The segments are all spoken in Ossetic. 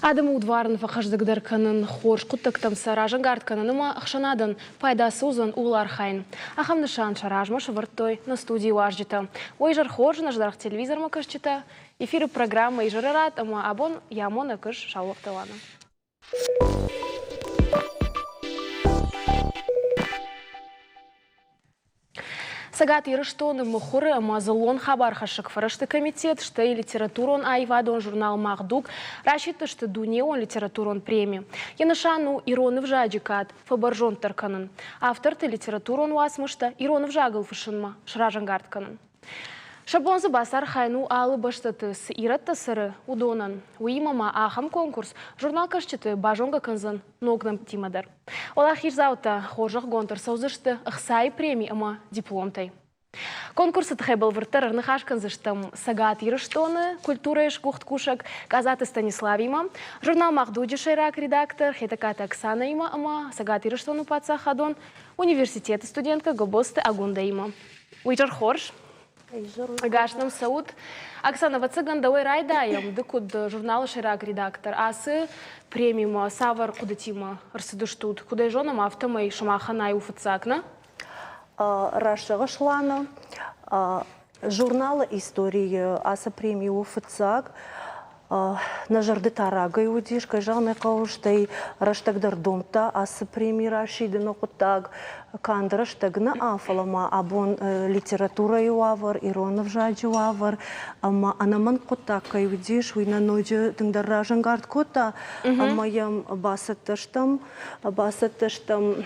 Адӕмы удварн фӕхъӕздыгдӕр кӕнын, хорз хъуыддӕгтӕм сӕ разӕнгард кӕнын ӕмӕ ӕхсӕнадӕн пайда цы уыдзӕн, ууыл архайын. Ахӕм нысан сӕ размӕ сӕвӕрдтой нӕ студийы уазджытӕ. Уӕ изӕр хорз, нӕ зынаргъ телевизормӕ кӕсджытӕ! Эфиры программӕ «Изӕры рад» ӕмӕ абон йӕ амонӕг ис Саулохты Алана. Цӕгат Ирыстоны мыхуыры ӕмӕ дзыллон хабархӕссӕг фӕрӕзты комитет, стӕй литературон-аивадон журнал «Мах дуг» расидтысты дунеон литературон преми. Йӕ нысан у ирон ӕвзаджы кад фӕбӕрзонддӕр кӕнын, авторты литературон уацмыстӕ ирон ӕвзагыл фыссынмӕ сразӕнгард кӕнын. Сӕ бон дзы бацархайын у алы бӕстӕты цы ирӕттӕ цӕры, уыдонӕн. Уыимӕ ма ахӕм конкурс журналкӕсджыты базонгӕ кӕндзӕн ног нӕмттимӕ дӕр. Уӕлахиздзаутӕ хорзӕхгонд ӕрцӕудзысты ӕхцайы преми ӕмӕ дипломтӕй. Конкурсы тыххӕй бӕлвырддӕр ӕрныхас кӕндзыстӕм Цӕгат Ирыстоны культурӕйы сгуыхт кусӕг Къадзаты Станиславимӕ, журнал «Мах дуджы» сӕйраг редактор Хетӕгкаты Оксанӕимӕ ӕмӕ Цӕгат Ирыстоны паддзахадон университеты студенткӕ Гобозты Агундӕимӕ. Уый дӕр хорз. Ӕгас нӕм цӕут. Оксана, ӕвӕццӕгӕн, дӕуӕй райдайӕм. Ды куыд журналы сӕйраг редактор, ацы премимӕ цавӕр хъуыдытимӕ ӕрцыдыстут? Куыд ӕй зонӕм, афтӕмӕй сымахӕн ай у фыццаг, нӕ? Раст зӕгъыс, Лана. Журналы историйы ацы преми у фыццаг. Нӕ зӕрды та рагӕй уыдис, кӕй зӕгъын ӕй хъӕуы, стӕй рӕстӕг дӕр домдта ацы преми расидыны хъуыддаг. Канд рӕстӕг нӕ, фӕлӕ ма абон литературӕйы уавӕр, ирон ӕвзаджы уавӕр ӕмӕ ӕнӕмӕнг хъуыддаг кӕй уыдис, уый нӕ ноджы тынгдӕр разӕнгард кодта ӕмӕ йӕм бацӕттӕ стӕм, бацӕттӕ стӕм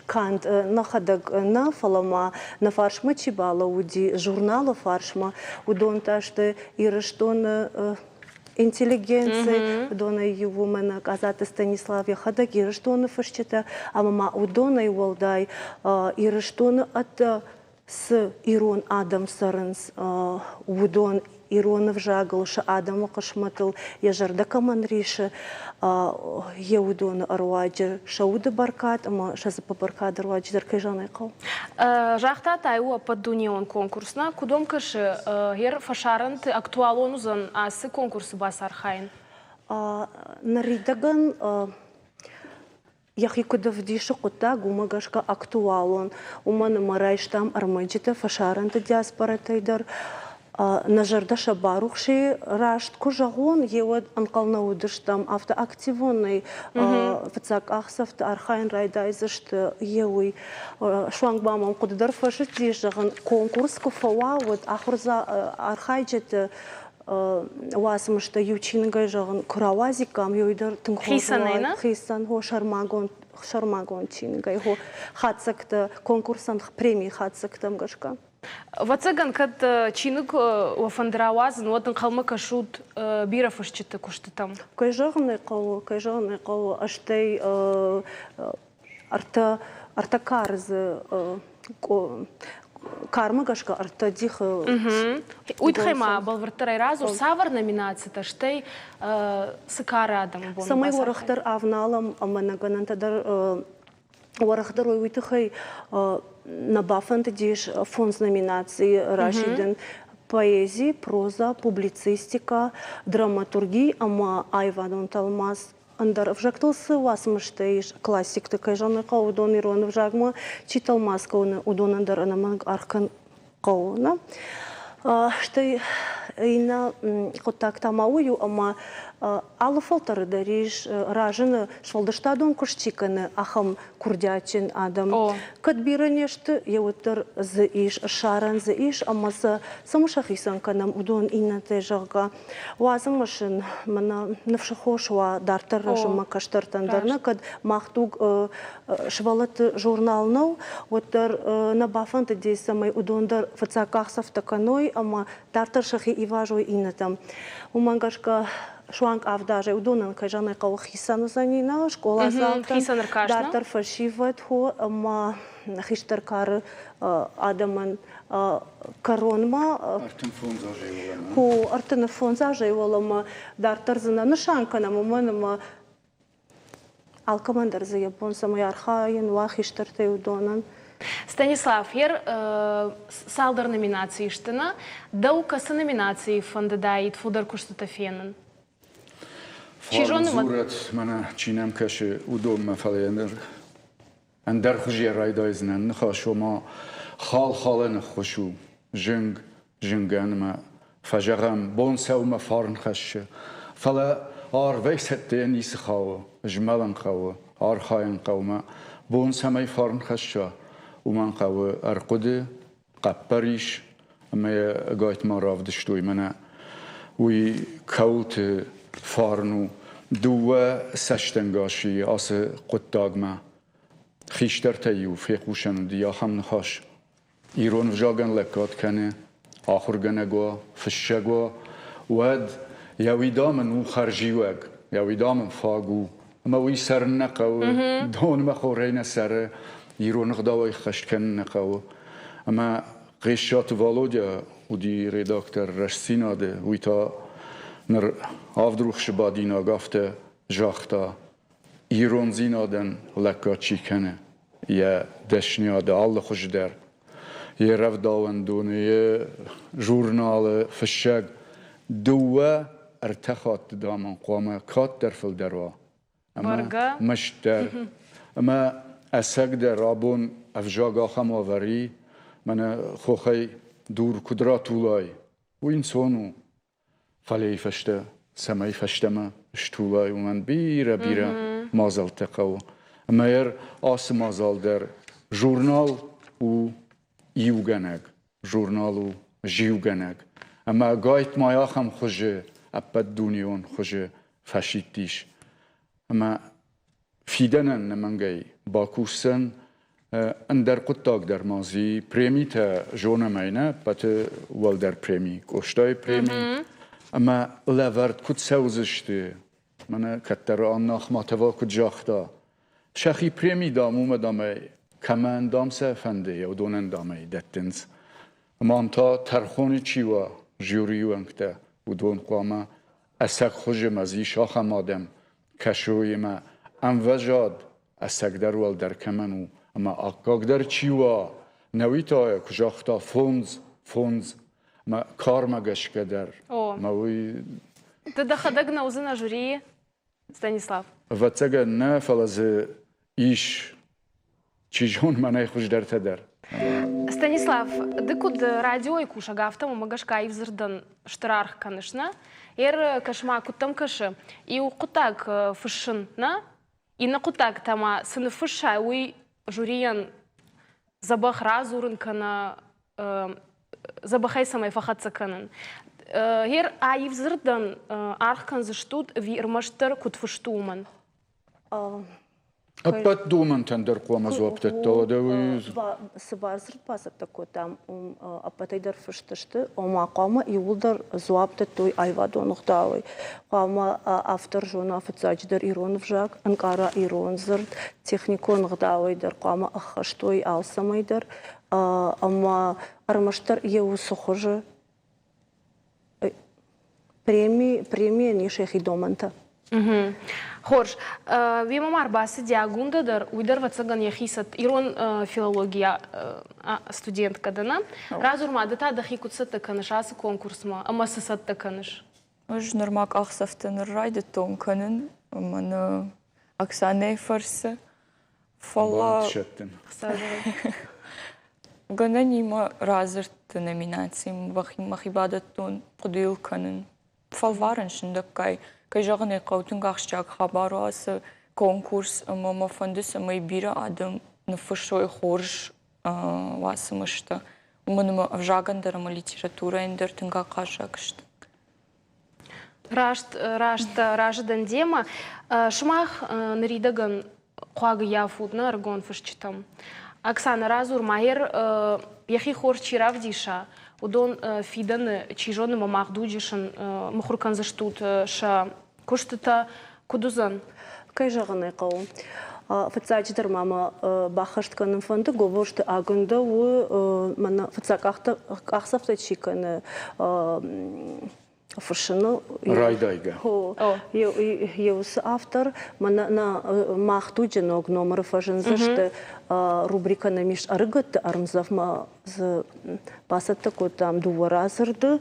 канд нӕхӕдӕг нӕ, фӕлӕ ма нӕ фарсмӕ чи балӕууыди, журналы фарсмӕ, уыдон та сты Ирыстоны интеллигенци, уыдонӕй иу уымӕн Къадзаты Станислав йӕхӕдӕг Ирыстоны фысджытӕ, ӕмӕ ма уыдонӕй уӕлдай Ирыстоны ӕддӕ цы ирон адӕм цӕрынц, уыдон ирон ӕвзагыл, сӕ адӕмы хъысмӕтыл йӕ зӕрдӕ кӕмӕн рисы, йӕ уыдоны ӕруаджы сӕ уды бӕркад ӕмӕ сӕ дзыппы бӕркады руаджы дӕр кӕй зӕгъын ӕй хъӕуы. Загъта та у ӕппӕтдунеон конкурс. Нӕ куыд уӕм кӕсы, гъер фӕсарӕнты актуалон уыдзӕн ацы конкурсы бацархайын? Ныридӕгӕн йӕхи куыд ӕвдисы хъуыддаг, уымӕ гӕсгӕ актуалон. Уымӕн ӕмӕ райстам ӕрмӕджытӕ фӕсарӕнты диаспоратӕй дӕр. Нӕ зӕрдӕ сӕ барухси, раст куы зӕгъон, йеуӕд ӕнхъӕл нӕ уыдыстӕм, афтӕ активонӕй фыццаг къахдзӕфты архайын райдайдзысты, йе уый. Суанг ма мӕм хъуыды дӕр фӕзындис, зӕгъын, конкурс куы фӕуа, уӕд архайджыты уацмыстӕ иу чиныгӕй зӕгъын, куы рауадзиккам, уый дӕр тынг хорз Хицӕнӕй, нӕ? Хицӕн, хо, сӕрмагонд, сӕрмагонд чиныгӕй, хо, хатдзӕгтӕ, конкурсӕн премийы хатдзӕгтӕм гӕсгӕ. Ӕвӕццӕгӕн, кӕд чиныг уӕ фӕнды рауадзын, уӕд ӕнхъӕлмӕ кӕсут бирӕ фысджыты куыстытӕм. Кӕй зӕгъын ӕй хъӕуы, кӕй зӕгъын ӕй хъӕуы, стӕй ӕртӕ, ӕртӕ кары дзы кармӕ гӕсгӕ ӕртӕ дихы. Уый тыххӕй ма бӕлвырддӕрӕй радзур, цавӕр номинацитӕ, стӕй цы кары адӕмы бон Цӕмӕй уӕрӕхдӕр ӕвналӕм ӕмӕ нӕ гӕнӕнтӕ дӕр уӕрӕхдӕр уой, уый тыххӕй нӕ бафӕндыдис фондз номинацийы расидын. Поэзи, проза, публицистикӕ, драматурги ӕмӕ аивадон тӕлмац. Ӕндӕр ӕвзӕгтыл цы уацмыстӕ ис, классикты, кӕй зӕгъын ӕй хъӕуы, уыдон ирон ӕвзагмӕ чи тӕлмац кӕны, уыдонӕн дӕр ӕнӕмӕнг аргъ кӕнын хъӕуы. Нӕ? Стӕй иннӕ хъуыддаг та ма уый у, ӕмӕ алы фӕлтӕры дӕр ис разыны сфӕлдыстадон куыст чи кӕны, ахӕм курдиатджын адӕм. Кӕд бирӕ не сты, йе уӕддӕр дзы ис, ссарӕн дзы ис, ӕмӕ сӕ цӕмӕ сӕхицӕн кӕнӕм, уыдон иннӕтӕй, зӕгъгӕ, уадзын сын мӕнӕ ныфсы хос уа дарддӕр рӕзынмӕ кӕстӕртӕн дӕр нӕ, кӕд мах дуг сывӕллӕтты журнал нӕу, уӕддӕр нӕ бафӕндыди, цӕмӕй уыдон дӕр фыццаг къахдзӕфтӕ кӕной ӕмӕ дарддӕр сӕхи ивазой иннӕтӕм. Уымӕ гӕсгӕ суанг авд азӕй уыдонӕн, кӕй зӕгъын ӕй хъӕуы, хицӕн уыдзӕни нӕ скъоладзаутӕн, дарддӕр фӕсивӕд хо ӕмӕ хистӕр кары адӕмӕн кӕронмӕ хо 35 азӕй уӕлӕмӕ дарддӕр дзы нӕ нысан кӕнӕм, уымӕн ӕмӕ алкӕмӕн дӕр дзы йӕ бон цӕмӕй архайын уа хистӕртӕй уыдонӕн. Станислав, ер цалдӕр номинацийы сты нӕ? Дӕу кӕцы номинацийы фӕндыдаид фылдӕр куыстытӕ фенын? Чи зоны, дзурӕт, мӕнӕ чи нӕм кӕсы, уыдонмӕ, фӕлӕ йӕ ныр ӕндӕр хуызӕй райдайдзынӕн ныхас, ома хал-халӕн ӕххуыс у, зынг зынгӕн ӕмӕ фӕзӕгъӕм, бон сӕумӕ фарн хӕссы. Фӕлӕ арвӕй цӕттӕйӕ ницы хауы, змӕлын хъӕуы, архайын хъӕуы мӕ бон цӕмӕй фарн хӕсса, уымӕн хъӕуы ӕрхъуыды, хъӕппӕрис ӕмӕ йӕ ӕгайтма равдыстой мӕнӕ уый кӕуылты фарн у. Дыууӕ цӕстӕнгасы ацы хъуыддагмӕ хистӕртӕй-иу фехъусӕн уыди ахӕм ныхас: ирон ӕвзагӕн лӕггад кӕны, ахуыргӕнӕг уа, фыссӕг уа, уӕд йӕ уидам ын у хӕрзиуӕг, йӕ уидам ын фаг у. Ӕмӕ уый цӕрын нӕ хъӕуы, донмӕ хорӕй нӕ цӕры, ирон ӕгъдауӕй ххӕст кӕнын нӕ хъӕуы. Ӕмӕ Хъессаты Валодя уыди редактор Рӕстдзинад-ы, уый та ныр авд рухсы бадинаг афтӕ загъта, ирондзинадӕн лӕггад чи кӕны, йӕ дӕсниады алы хуызы дӕр, йӕ рӕвдауӕндоны, йӕ журналы фыссӕг дыууӕ ӕртӕ хатты дам ын хъуамӕ каддӕр фылдӕр уа ӕмӕ мыст дӕр. Ӕмӕ ӕцӕгдӕр абон ӕвзаг ахӕм уавӕр и, мӕнӕ хохӕй дур куыд ратулай, уый ӕнцон у. Фӕлӕ йӕ фӕстӕ, цӕмӕй фӕстӕмӕ стулай, уымӕн бирӕ-бирӕ мадзӕлттӕ хъӕуы. Ӕмӕ ацы мадзал дӕр журнал у иугӕнӕг, журнал у зиугӕнӕг. Ӕмӕ ӕгайтма ахӕм хуызы, ӕппӕтдунеон хуызы фӕсидтис. Ӕмӕ фидӕнӕн нӕмӕнгӕй бакусдзӕн ӕндӕр хъуыддаг дӕр ма дзы премитӕ зонӕм ӕй нӕ ӕппӕты уӕлдӕр преми Къостайы преми ӕмӕ лӕвӕрд куыд цӕудзысты мӕнӕ кӕддӕр Анна Ахматова куыд загъта сӕхи преми дам уымӕ дам ӕй кӕмӕн дам сӕ фӕнды уыдонӕн дам ӕй дӕттынц ӕмӕ ам та тӕрхоны чи уа жюрийы уӕнгтӕ уыдон хъуамӕ ӕцӕг хуызы ма дзы ис ахӕм адӕм кӕсой ӕмӕ ӕмвӕзад ӕцӕгдӕр уӕлдӕр кӕмӕн у ӕмӕ аккагдӕр чи уа, нӕуи та куы загъта фондз, фондз ӕмӕ кармӕ гӕсгӕ дӕр. Ӕмӕ уый... Ды дӕхӕдӕг нӕ уыдзынӕ жюрийы, Станислав? Ӕвӕццӕгӕн нӕ, фӕлӕ дзы ис чи зоны, мӕнӕй хуыздӕртӕ дӕр. Станислав, ды куыд радиойы кусӕг, афтӕ уымӕ гӕсгӕ аив дзырдӕн стыр аргъ кӕныс, нӕ? Ер кӕс-ма, куыд дӕм кӕсы, иу хъуыддаг фыссын, нӕ? Иннӕ хъуыддаг та ма цы ныффыссай, уый жюрийӕн дзӕбӕх радзурын кӕнӕ дзӕбӕхӕй цӕмӕй фӕхӕццӕ кӕнын. Ер аив дзырдӕн аргъ кӕндзыстут ӕви ӕрмӕстдӕр куыд фыст у, уымӕн? Ӕппӕт домӕнтӕн дӕр хъуамӕ дзуапп дӕтта, уӕдӕ уый... Цы бардзырд бацӕттӕ кодтам, уым ӕппӕтӕй дӕр фыст сты, ома хъуамӕ иууылдӕр дзуапп дӕттой аивадон ӕгъдауӕй. Хъуамӕ автор зона фыццаджыдӕр ирон ӕвзаг, ӕнкъара ирон дзырд, техникон ӕгъдауӕй дӕр хъуамӕ ӕххӕст уой алцӕмӕй дӕр ӕмӕ ӕрмӕстдӕр йӕ уыцы хуызы Преми, премийӕн ис йӕхи домӕнтӕ. Хорз. Уемӕ ма ӕрбацыди Агунда дӕр, уый дӕр, ӕвӕццӕгӕн, йӕхи ирон филологийӕ студенткӕ дӕ, нӕ? Радзур-ма, ды та дӕхи куыд цӕттӕ кӕныс ацы конкурсмӕ ӕмӕ цы цӕттӕ кӕныс? Ӕз нырма къахдзӕфтӕ ныр райдыдтон кӕнын, ӕмӕ нӕ Оксанӕйы фӕрцы. Фӕлӕ гӕнӕнимӕ радзырдты номинацийы мӕхи бадӕттон хъуыдыйыл кӕнын. Фӕлварын сындӕггай. Кӕй зӕгъын ӕй хъӕуы, тынг ахсджиаг хабар у ацы конкурс ӕмӕ мӕ фӕнды, цӕмӕй бирӕ адӕм ныффыссой хорз уацмыстӕ. Уымӕн ӕмӕ ӕвзагӕн дӕр ӕмӕ литературӕйӕн дӕр тынг ахъаззаг сты. Раст, раст разы дӕн демӕ. Сымах ныридӕгӕн хъуаг ӕййафут нӕ ӕрыгон фысджытӕм. Оксана, радзур ма, йӕхи хорз чи равдиса, уыдон фидӕны, чи зоны, мӕ мах дуджы сын мыхуыр кӕндзыстут сӕ куыстытӕ, куыд уыдзӕн? Кӕй зӕгъын ӕй хъӕуы, фыццаджыдӕр ма мӕ баххӕст кӕнын фӕнды, Гобозты Агуындӕ у, мӕнӕ фыццаг къахдзӕфтӕ чи кӕны фыссыны. Райдайгӕ. Йӕ уыцы автор, мӕнӕ нӕ мах дуджы ног номыры фӕзындзысты рубрикӕ нӕм ис ӕрыгӕтты ӕрмдзӕфмӕ дзы бацӕттӕ кодтам дыууӕ радзырды,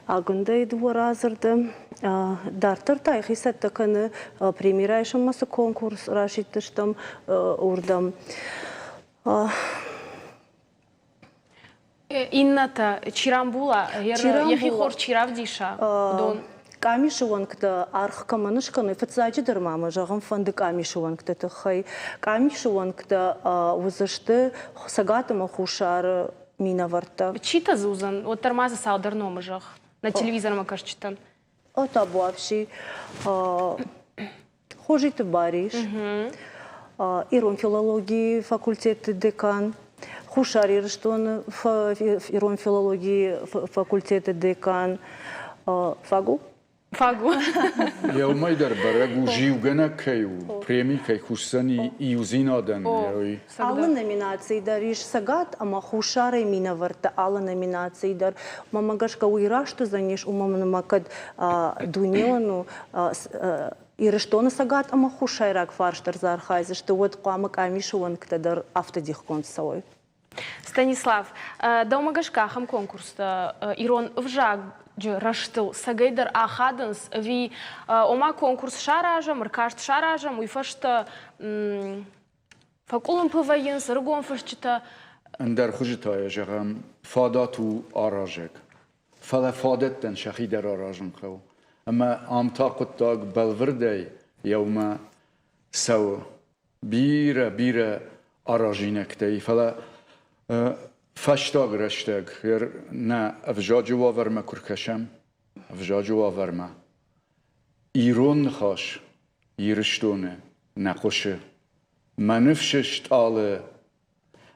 Агуындӕйы дыууӕ радзырды. Дарддӕр та йӕхи цӕттӕ кӕны преми райсынмӕ цы конкурс расидтыстӕм, уырдӕм. Иннӕтӕ чи рамбула, йӕхи хорз чи равдиса, уыдон. Къамисы уӕнгтӕ аргъ кӕмӕн скӕной, фыццаджыдӕр ма мӕ зӕгъын фӕнды къамисы уӕнгты тыххӕй. Къамисы уӕнгтӕ уыдзысты Цӕгат ӕмӕ Хуссары минӕвӕрттӕ. Читӕ дзы уыдзӕн, уӕддӕр ма дзы цалдӕр номы зӕгъ нӕ телевизормӕ кӕсджытӕн. Табуапси, Хозиты Барис, ирон филологийы факультеты декан, Хуссар Ирыстоны ирон филологийы факультеты декан Фагу. Фагу. Йӕ уымӕй дӕр бӕрӕг у, зиугӕнӕг кӕй у, преми кӕй кусдзӕни иудзинадӕн. Алы номинацийы дӕр ис Цӕгат ӕмӕ Хуссарӕй минӕвӕрттӕ алы номинацийы дӕр. Мӕнмӕ гӕсгӕ уый раст уыдзӕнис, уымӕн ӕмӕ кӕд дунеон у Ирыстоны цӕгат ӕмӕ хуссайраг фарс дӕр дзы архайдзысты, уӕд хъуамӕ къамисы уӕнгтӕ дӕр афтӕ дихгонд цӕуой. Станислав, дӕумӕ гӕсгӕ ахӕм конкурстӕ ирон ӕвзаджы рӕзтыл цӕгӕйдӕр ахадынц ӕви ома конкурс саразӕм, ӕркаст саразӕм, уый фӕстӕ фӕкъуылымпы вӕййынц ӕрыгон фысджытӕ? Ӕндӕр хуызы та йӕ зӕгъӕм, фадат у аразӕг. Фӕлӕ фадӕттӕн сӕхи дӕр аразын хъӕуы. Ӕмӕ ам та хъуыддаг бӕлвырдӕй еумӕ цӕуы. Бирӕ, бирӕ аразинӕгтӕ и, фӕлӕ фӕстаг рӕстӕг нӕ ӕвзаджы уавӕрмӕ куы ркӕсӕм, ӕвзаджы уавӕрмӕ, ирон ныхас Ирыстоны нӕ хъуысы. Мӕ ныфсы стъалы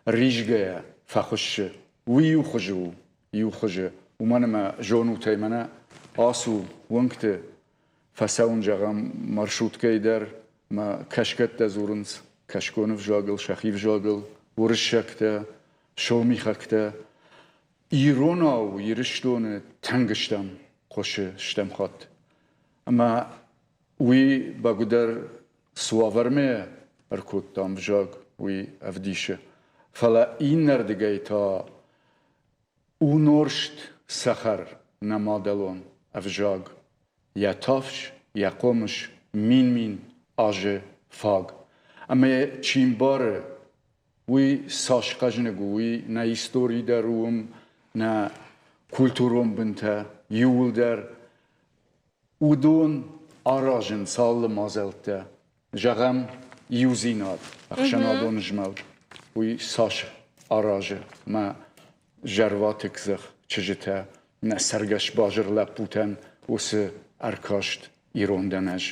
ризгӕйӕ фӕхуыссы. Уый иу хуызы у, иу хуызы, уымӕн ӕмӕ зонут ӕй, мӕнӕ ацу уынгты, фӕцӕуын, зӕгъӕм, маршруткӕйы дӕр, мӕ кӕсгӕттӕ дзурынц кӕсгон ӕвзагыл, сӕхи взагыл, уырыссӕгтӕ, сомихӕгтӕ. Иронау Ирыстоны тынг стӕм хъуысы стӕм хатт. Ӕмӕ уый бӕгуыдӕр цы уавӕрмӕ ӕркодтам взаг, уый ӕвдисы. Фӕлӕ иннӕрдыгӕй та у норст цӕхӕр нӕ мадӕлон ӕвзаг. Йӕ тафс, йӕ хъомыс мин-мин азы фаг. Ӕмӕ йӕ чи мбары, уый цас хъӕзныг у, уый нӕ истори дӕр у уым, нӕ культурон бынтӕ иууылдӕр. Уыдон аразынц алы мадзӕлттӕ. Зӕгъӕм, иудзинад, ӕхсӕнадон змӕлд, уый цас аразы мӕ зӕрватыкдзых чызджытӕ, нӕ цӕргӕсбазыр лӕппутӕн уыцы ӕркаст ирон дӕн ӕз.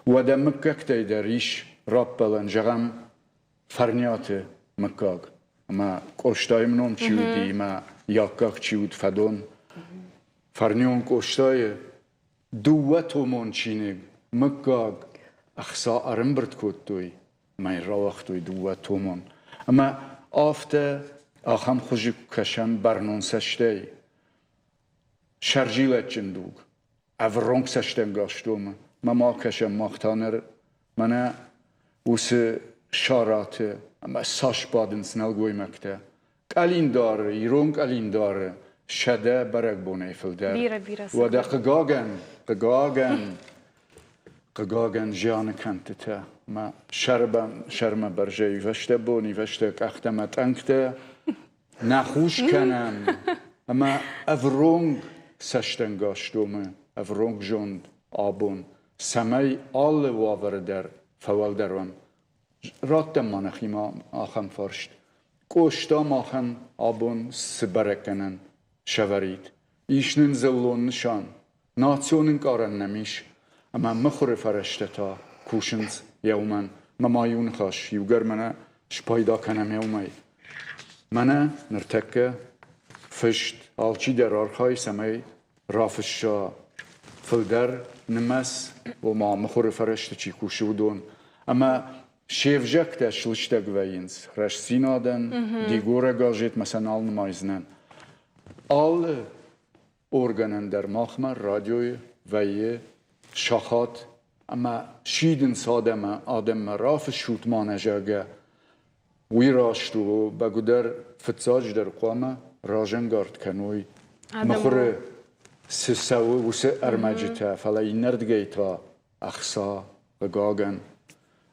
Уӕдӕ мыггӕгтӕй дӕр ис раппӕлӕн, зӕгъӕм, Фӕрниаты мыггаг ӕмӕ Къостайы ном чи уыди ӕмӕ йӕ аккаг чи уыд фӕдон. Фӕрнион Къостайы дыууӕтомон чиныг мыггаг ӕхца ӕрӕмбырд кодтой ӕмӕ йын рауагътой дыууӕтомон. Ӕмӕ афтӕ ахӕм хуызы куы кӕсӕм бӕрнон цӕстӕй, сӕрзилӕджджын дуг, ӕвронг цӕстӕнгас домы, мӕ ма кӕсӕм мах та ныр мӕнӕ уыцы сараты ӕмӕ цас бадынц нӕлгоймӕгтӕ. Къӕлиндары, ирон къӕлиндары 100 бӕрӕгбонӕй фылдӕр. Бирӕ, бирӕ. Уӕдӕ хъыгагӕн, хъыгагӕн, хъыгагӕн зианы кӕндтытӕ мӕ сӕрмӕ бӕрзӕй ивӕзтӕ бон, ивӕзтӕ къӕхтӕ мӕ тъӕнгтӕ нӕ хус кӕнӕм ӕмӕ ӕвронг цӕстӕнгас домы, ӕвронг зонд абон, цӕмӕй алы уавӕры дӕр фӕуӕлдӕр уӕм. Раттӕм ма нӕхимӕ ахӕм фарст. Къоста махӕн абон цы бӕрӕггӕнӕн сӕвӕрид? Ис нын дзыллон нысан, национ ӕнкъарӕн нӕм ис, ӕмӕ мыхуыры фӕрӕзтӕ та кусынц йӕ уымӕн. Мӕ ма иу ныхас, иугӕр мӕнӕ спайда кӕнӕм йӕ уымӕй. Мӕнӕ ныртӕккӕ фыст алчидӕр архайы, цӕмӕй рафысса фылдӕр нымӕц, ома мыхуыры фӕрӕзты чи кусы, уыдон. Ӕмӕ се взӕгтӕ слыстӕг вӕййынц Рӕстдзинадӕн, Дигора газетмӕ сӕ нал нымайдзынӕн. Алы органӕн дӕр махмӕ радиойы вӕййы сахат ӕмӕ сидынц адӕммӕ, адӕммӕ рафыссут ма нӕ, зӕгъгӕ. Уый раст у, бӕгуыдӕр фыццаджыдӕр хъуамӕ разӕнгард кӕной мыхуыры. цы цӕуы, уыцы ӕрмӕджытӕ, фӕлӕ иннӕрдыгӕй та ӕхца, хъыгагӕн.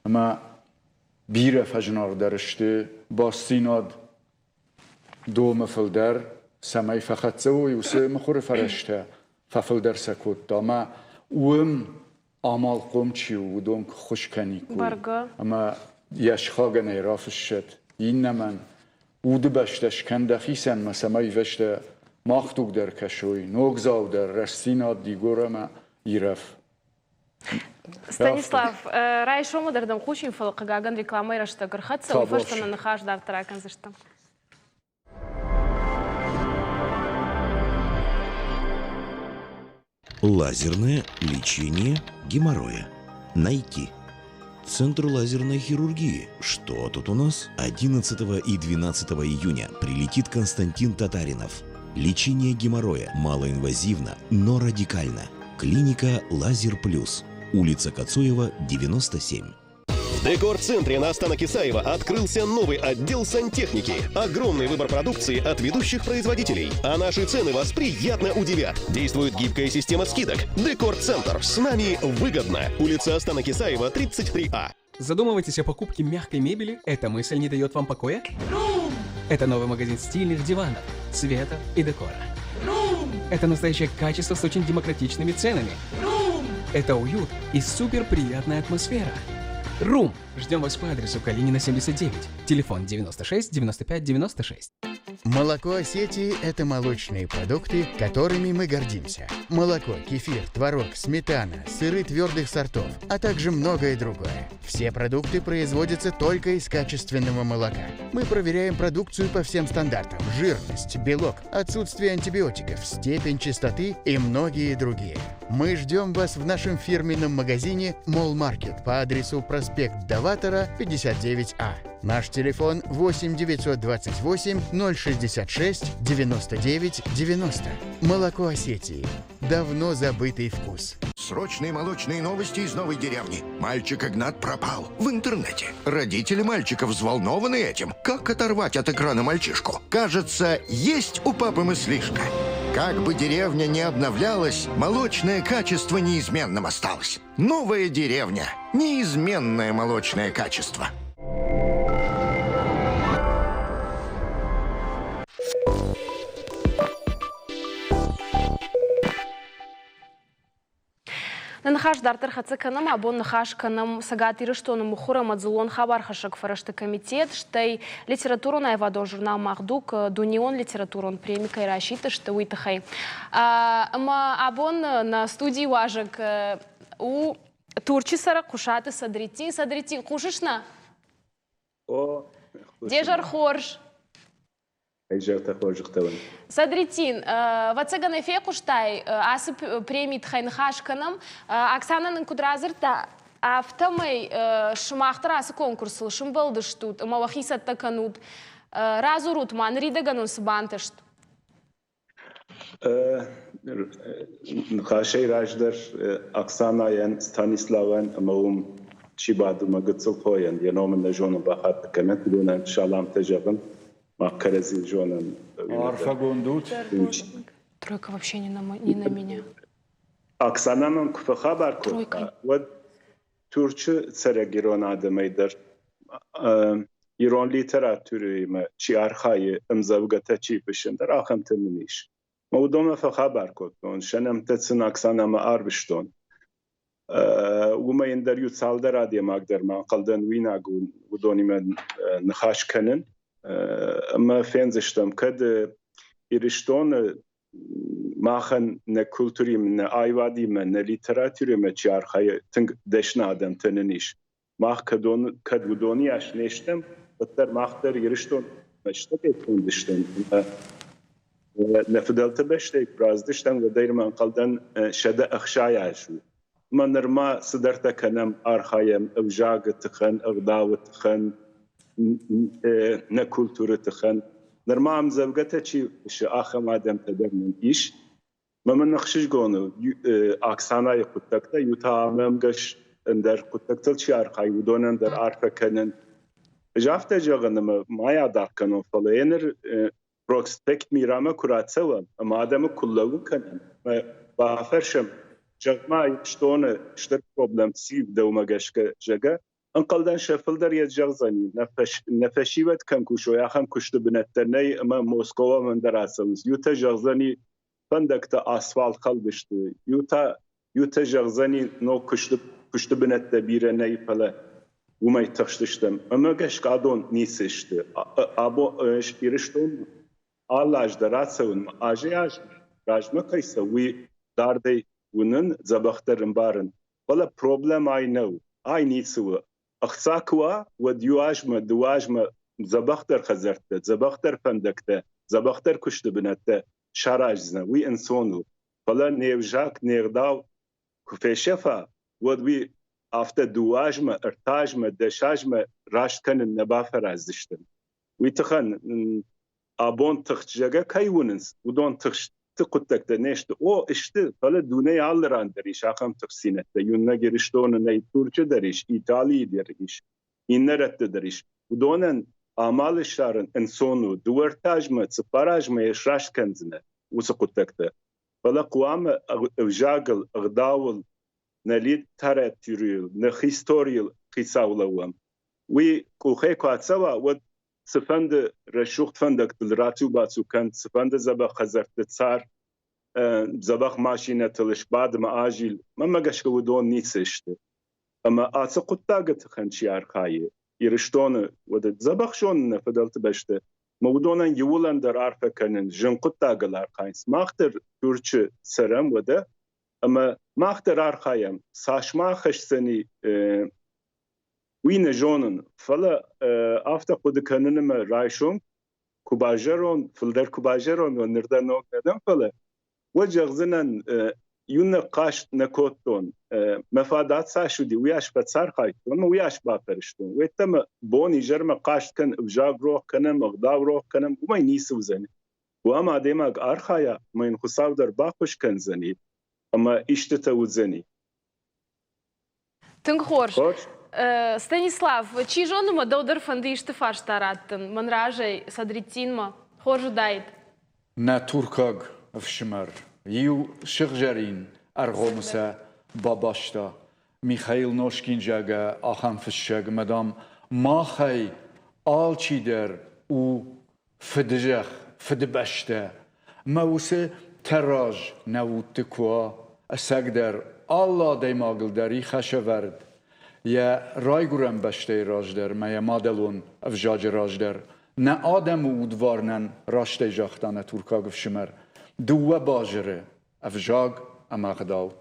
Ӕмӕ бирӕ фӕзынаргъдӕр сты бастдзинад домы фылдӕр, цӕмӕй фӕхӕццӕ уой уыцы мыхуыры фӕрӕзтӕ, фӕфылдӕр сӕ кодта. Ӕмӕ уым амалхъом чи у, уыдон куы ххуыс кӕниккой. Бӕргӕ. Ӕмӕ йӕ сыхагӕн ӕй рафыссӕд, иннӕмӕн удыбӕстӕ скӕн дӕхицӕн мӕ цӕмӕй бӕстӕ мах дуг дӕр кӕсой, ногдзау дӕр, рӕстдзинад Дигорӕмӕ Ирӕф. Станислав, райсомы дӕр дӕм хъусин, фӕлӕ хъыгагӕн рекламӕйы рӕстӕг ӕрхӕццӕ, уый фӕстӕ нӕ ныхас дарддӕр акӕндзыстӕм. Лазерное лечение геморроя. Найти. Центр лазерной хирургии. Что тут у нас? 11 и 12 июня прилетит Константин Татаринов. Лечение геморроя малоинвазивно, но радикально. Клиника «Лазер Плюс». Улица Кацоева, 97. В Декор-центре на Астана Кисаева открылся новый отдел сантехники. Огромный выбор продукции от ведущих производителей. А наши цены вас приятно удивят. Действует гибкая система скидок. Декор-центр. С нами выгодно. Улица Астана Кисаева, 33А. Задумываетесь о покупке мягкой мебели? Эта мысль не дает вам покоя? Это новый магазин стильных диванов, цвета и декора. Это настоящее качество с очень демократичными ценами. Это уют и супер приятная атмосфера. Рум! Ждем вас по адресу Калинина, 79, телефон 96 95 96. Молоко Осетии – это молочные продукты, которыми мы гордимся. Молоко, кефир, творог, сметана, сыры твердых сортов, а также многое другое. Все продукты производятся только из качественного молока. Мы проверяем продукцию по всем стандартам – жирность, белок, отсутствие антибиотиков, степень чистоты и многие другие. Мы ждем вас в нашем фирменном магазине «Мол Маркет» по адресу проспект Даватора, 59А. Наш телефон 8 928 066 99 90. Молоко Осетии. Давно забытый вкус. Срочные молочные новости из новой деревни. Мальчик Игнат пропал в интернете. Родители мальчика взволнованы этим. Как оторвать от экрана мальчишку? Кажется, есть у папы мыслишка. Как бы деревня не обновлялась, молочное качество неизменным осталось. Новая деревня. Неизменное молочное качество. Нӕ ныхас дарддӕр хӕццӕ кӕнӕм. Абон ныхас кӕнӕм Цӕгат Ирыстоны мыхуыр ӕмӕ дзыллон хабархӕссӕг фӕрӕзты комитет, стӕй литературон-аивадон журнал «Мах дуг» дунеон литературон преми кӕй расидтысты, уый тыххӕй. Ӕмӕ абон нӕ студийы уазӕг у Турчы цӕрӕг Хъуысаты Садреттин. Садреттин, хъусыс нӕ? О, Де зӕр хорз. Изӕртӕ хорзӕхтӕ уын. Садреттин, ӕвӕццӕгӕн ӕй фехъуыстай, ацы премийы тыххӕй ныхас кӕнӕм. Оксана нын куыд радзырдта, афтӕмӕй сымах дӕр ацы конкурсыл сымбӕлдыстут ӕмӕ уӕхи цӕттӕ кӕнут. Радзурут ма, ныридӕгӕн уын цы бантыст? Ныхасӕй раздӕр Оксанайӕн, Станиславӕн ӕмӕ уым чи бады мӕ гыццыл хойӕн, йӕ ном ын нӕ зонын, бахатыр кӕнӕд, уыдонӕн саламтӕ зӕгъын. Мах кӕрӕдзи зонӕм. Арфӕгонд ут. Тройка вообще не на, не на меня. Оксана мӕм куы фӕхабар кодта, уӕд Турчы цӕрӕг ирон адӕмӕй дӕр ирон литературӕимӕ чи архайы, ӕмдзӕвгӕтӕ чи фыссы, ӕндӕр ахӕмтӕ мын ис. Мӕ уыдонмӕ фӕхабар кодтон, сӕ нӕмттӕ сын Оксанамӕ арвыстон. Уымӕй ӕндӕр иу цалдӕр адӕймаг дӕр ма ӕнхъӕлдӕн уинаг уыдонимӕ ныхас кӕнын. Ӕмӕ фендзыстӕм, кӕд Ирыстоны махӕн нӕ культуримӕ, нӕ аивадимӕ, нӕ литературӕимӕ чи архайы, тынг дӕсны адӕмтӕ нын ис. Мах кӕд уыдоны ас не стӕм, уӕддӕр мах дӕр Ирыстон бӕстӕ конд стӕм. Нӕ фыдӕлты бӕстӕй куы раздыстӕм, уӕдӕй ма ӕнхъӕлдӕн 160 аз у. Ӕмӕ нырма цыдӕртӕ кӕнӕм, архайӕм ӕвзагы тыххӕн, ӕгъдауы тыххӕн, нӕ культуры тыххӕн. Нырма ӕмдзӕвгӕтӕ чи фыссы, ахӕм адӕмтӕ дӕр нын ис. Мӕ мын ӕхсызгон у Оксанайы хъуыддӕгтӕ, иу та ӕмгӕс ӕндӕр хъуыддӕгтыл чи архайы, уыдонӕн дӕр арфӕ кӕнын. Ӕз афтӕ зӕгъын ӕмӕ ма йӕ адаргъ кӕнон, фӕлӕ йӕ ныр Проспект Мирамӕ куы рацӕуӕм ӕмӕ адӕмы куы лӕууын кӕнӕм, бафӕрсӕм, зӕгъ-ма, Ирыстоны стыр проблем циу дӕумӕ гӕсгӕ, зӕгъгӕ, ӕнхъӕлдӕн сӕ фылдӕр йӕ зӕгъдзӕни, нӕ фӕсивӕд кӕм кусой, ахӕм куысты бынӕттӕ нӕй ӕмӕ Москвамӕ ӕндӕр ацӕуынц. Иутӕ зӕгъдзӕни, фӕндӕгтӕ асфальт хӕлдысты, иутӕ иутӕ зӕгъдзӕни, ног куысты, куысты бынӕттӕ бирӕ нӕй, фӕлӕ уымӕй тыхстыстӕм. Ӕмӕ гӕсгӕ адон ницы сты. Абон Ирыстон алы аз дӕр ацӕуынмӕ, азӕй-аз размӕ кӕй цӕуы, уый дардӕй уынын, дзӕбӕхдӕр ӕмбарын. Фӕлӕ проблем ай нӕу, ай ницы у. Ӕхца куы уа, уӕд иу азмӕ, дыууӕ азмӕ дзӕбӕхдӕр хӕдзӕрттӕ, дзӕбӕхдӕр фӕндӕгтӕ, дзӕбӕхдӕр куысты бынӕттӕ сараздзынӕ. Уый ӕнцон у. Фӕлӕ не взаг, не гъдау куы фесӕфа, уӕд уый афтӕ дыууӕ азмӕ, ӕртӕ азмӕ, дӕс азмӕ раст кӕнын нӕ бафӕраздзысты. Уый тыххӕн абон тыхст зӕгъгӕ кӕй уынынц, уыдон тыхсты хъуыддӕгтӕ не сты. О, сты, фӕлӕ дунейы алы ран дӕр ис ахӕм тыхстдзинӕдтӕ. Иунӕг Ирыстоны нӕй, Турчы дӕр ис, Италийы дӕр ис, иннӕ рӕтты дӕр ис. Уыдонӕн амал ссарын ӕнцон у. Дыууӕ ӕртӕ азмӕ, цыппар азмӕ йӕ сраст кӕндзынӕ уыцы хъуыддӕгтӕ. Фӕлӕ хъуамӕ ӕвзагыл, ӕгъдауыл, нӕ литературӕйыл, нӕ историйыл хицау лӕууӕм. Уый къухӕй куы ацӕуа, уӕд цыфӕнды рӕсугъд фӕндӕгтыл рацу-бацу кӕн, цыфӕнды дзӕбӕх хӕдзӕртты цар, дзӕбӕх машинӕтыл сбад ӕмӕ азил, мӕнмӕ гӕсгӕ уыдон ницы сты. Ӕмӕ ацы хъуыддагы тыххӕн чи архайы Ирыстоны, уӕд дзӕбӕх зоны нӕ фыдӕлты бӕсты, мӕ уыдонӕн иууылӕн дӕр арфӕ кӕнын, зын хъуыддагыл архайынц. Мах дӕр Турчы цӕрӕм уӕдӕ, ӕмӕ мах дӕр архайӕм, цас ма ахӕсдзӕни уый нӕ зонын, фӕлӕ афтӕ хъуыды кӕнын ӕмӕ райсом куы базӕронд, фылдӕр куы базӕронд уон, ныр дӕр ног нӕ дӕн, фӕлӕ уӕд зӕгъдзынӕн, иунӕг хъаст нӕ кодтон. Мӕ фадат цас уыди, уыйас фӕцархайдтон ӕмӕ уыйас бафӕрстон. Уӕдта мӕ бон изӕрмӕ хъаст кӕн, ӕвзаг рох кӕнӕм, ӕгъдау рох кӕнӕм, уымӕй ницы уыдзӕни. Хъуамӕ адӕймаг архайа, ӕмӕ йын Хуыцау дӕр баххуыс кӕндзӕни, ӕмӕ истытӕ уыдзӕни. Тынг хорз. Станислав, чи зоны мӕ дӕу дӕр фӕнды исты фарста раттын мӕн разӕй Садреттинмӕ. Хорз уыдаид. Нӕ туркаг ӕфсымӕр иу сыгъзӕрин ӕргъомы сӕ бабаста. Михаил Ножкин, зӕгъгӕ, ахӕм фыссӕг, ӕмӕ, дам, махӕй алчидӕр у Фыдызӕхх, Фыдыбӕстӕ, мӕ уыцы тӕраз нӕ удты куы уа, ӕцӕгдӕр алы адӕймагыл дӕр и хӕсӕвӕрд йӕ райгуырӕн бӕстӕйы раз дӕр мӕ йӕ мадӕлон ӕвзаджы раз дӕр. Нӕ адӕмы удварнӕн растӕй загъта нӕ туркаг ӕфсымӕр, дыууӕ базыры, ӕвзаг ӕмӕ ӕгъдау.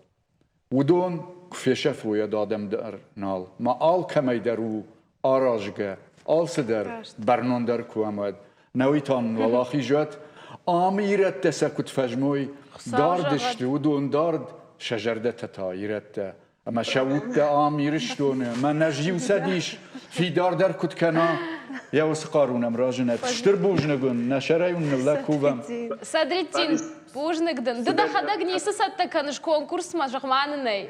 Уыдон куы фесӕфой, уӕд адӕм дӕр нал. Ма алкӕмӕй дӕр у аразгӕ, алцыдӕр бӕрнондӕр куы уӕм, уӕд. Нӕуый та нын уӕлахиз уӕд. Ам ирӕттӕ сӕ куыд фӕзмой, дард сты, уыдон дард, сӕ зӕрдӕтӕ та ирӕттӕ. Ӕмӕ сӕ удтӕ ам Ирыстоны, мӕнӕ иу цӕдис фидардӕр куыд кӕна, йӕ уыцы хъару нӕм разынӕд. Стыр бузныг уын, нӕ сӕрӕй уын ныллӕг кувӕм. Садреттин, бузныг дын. Ды дӕхӕдӕг ницы цӕттӕ кӕныс конкурсмӕ, зӕгъ-ма нын ӕй.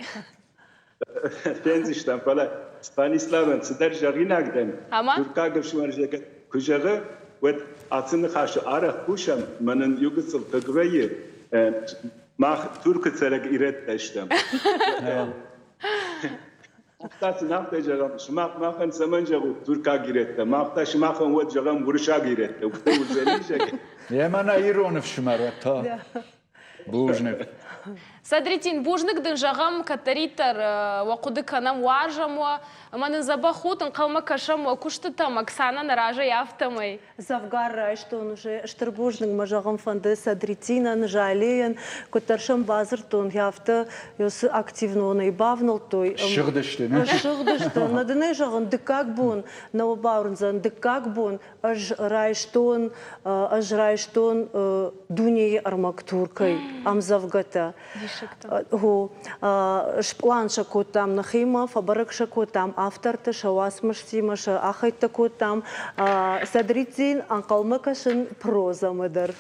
Фендзыстӕм, фӕлӕ Станиславӕн цыдӕр зӕгъинаг дӕн. Туркаг ӕфсымӕр куы зӕгъы, уӕд ацы ныхасы арӕх хъусӕм, мӕнӕн иу гыццыл хъыг вӕййы, мах Туркы цӕрӕг ирӕттӕ стӕм. Мах сын афтӕ зӕгъӕм, сымах махӕн цӕмӕн зӕгъут туркаг ирӕттӕ, мах та сымахӕн уӕд зӕгъӕм уырыссаг ирӕттӕ, уыдта уыдзӕни, зӕгъгӕ. Йе мӕнӕ ирон ӕфсымӕр уӕд та. Бузныг. Садреттин, бузныг дын зӕгъӕм, кӕддӕриддӕр уӕ хъуыды кӕнӕм, уарзӕм уӕ, ӕмӕ нын дзӕбӕх ут, ӕнхъӕлмӕ кӕсӕм уӕ куыстытӕм, Оксана нӕ разӕй афтӕмӕй. Дзӕвгар райстон уже. Стыр бузныг мӕ зӕгъын фӕнды Садреттинӕн, Жалейӕн. Куыддӕр сӕм бадзырдтон, афтӕ цы активнонӕй бавнӕлдтой. Ссыгъдысты, нӕ? Ссыгъдысты. Нӕ дын ӕй зӕгъын, дыккаг бон, нӕ бауырндзӕн, дыккаг бон ӕз райстон, ӕз райстон дунейы ӕрмӕг Туркӕй ӕмдзӕвгӕтӕ. Гъо, спълан сӕ кодтам нӕхимӕ, фӕбӕрӕг сӕ кодтам авторты, сӕ уацмыстимӕ сӕ ахӕйттӕ кодтам. Садриддин ӕнхъӕлмӕ кӕсын прозӕмӕ дӕр.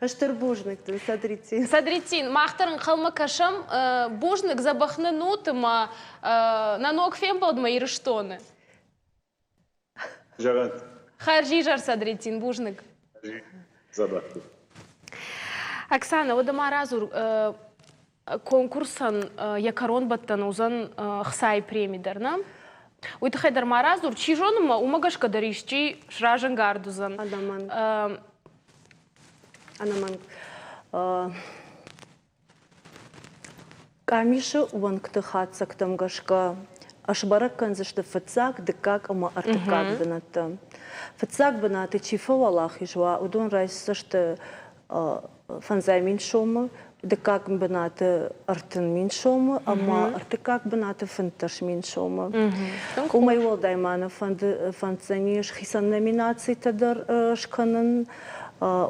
Стыр бузныг дын, Садриддин. Садриддин, мах дӕр ӕнхъӕлмӕ кӕсӕм. Бузныг, дзӕбӕх нын ут ӕмӕ нӕ ног фембӕлдмӕ Ирыстоны. Зӕгъӕд. Хӕрзизӕр, Садреттин, бузныг. Дзӕбӕх. Оксана, уӕдӕ ма радзур, конкурсӕн йӕ кӕронбӕттӕн уыдзӕн хцайы преми дӕр, нӕ? Уый тыххӕй дӕр ма радзур, чи зоны ма уымӕ гӕсгӕ дӕр исчи сразӕнгард уыдзӕн. Ӕнӕмӕнг. Ӕнӕмӕнг. Къамисы уӕнгты хатдзӕгтӕм гӕсгӕ сбӕрӕг кӕндзысты фыццаг, дыккаг ӕмӕ ӕртыккаг бынӕттӕ. Фыццаг бынаты чи фӕуӕлахиз уа, уыдон райсдзысты 5000 сомы, дыккаг бынаты 30 000 сомы ӕмӕ ӕртыккаг бынаты 15 000 сомы. Уымӕй уӕлдай ма нӕ фӕнддзӕнис хицӕн номинацитӕ дӕр скӕнын.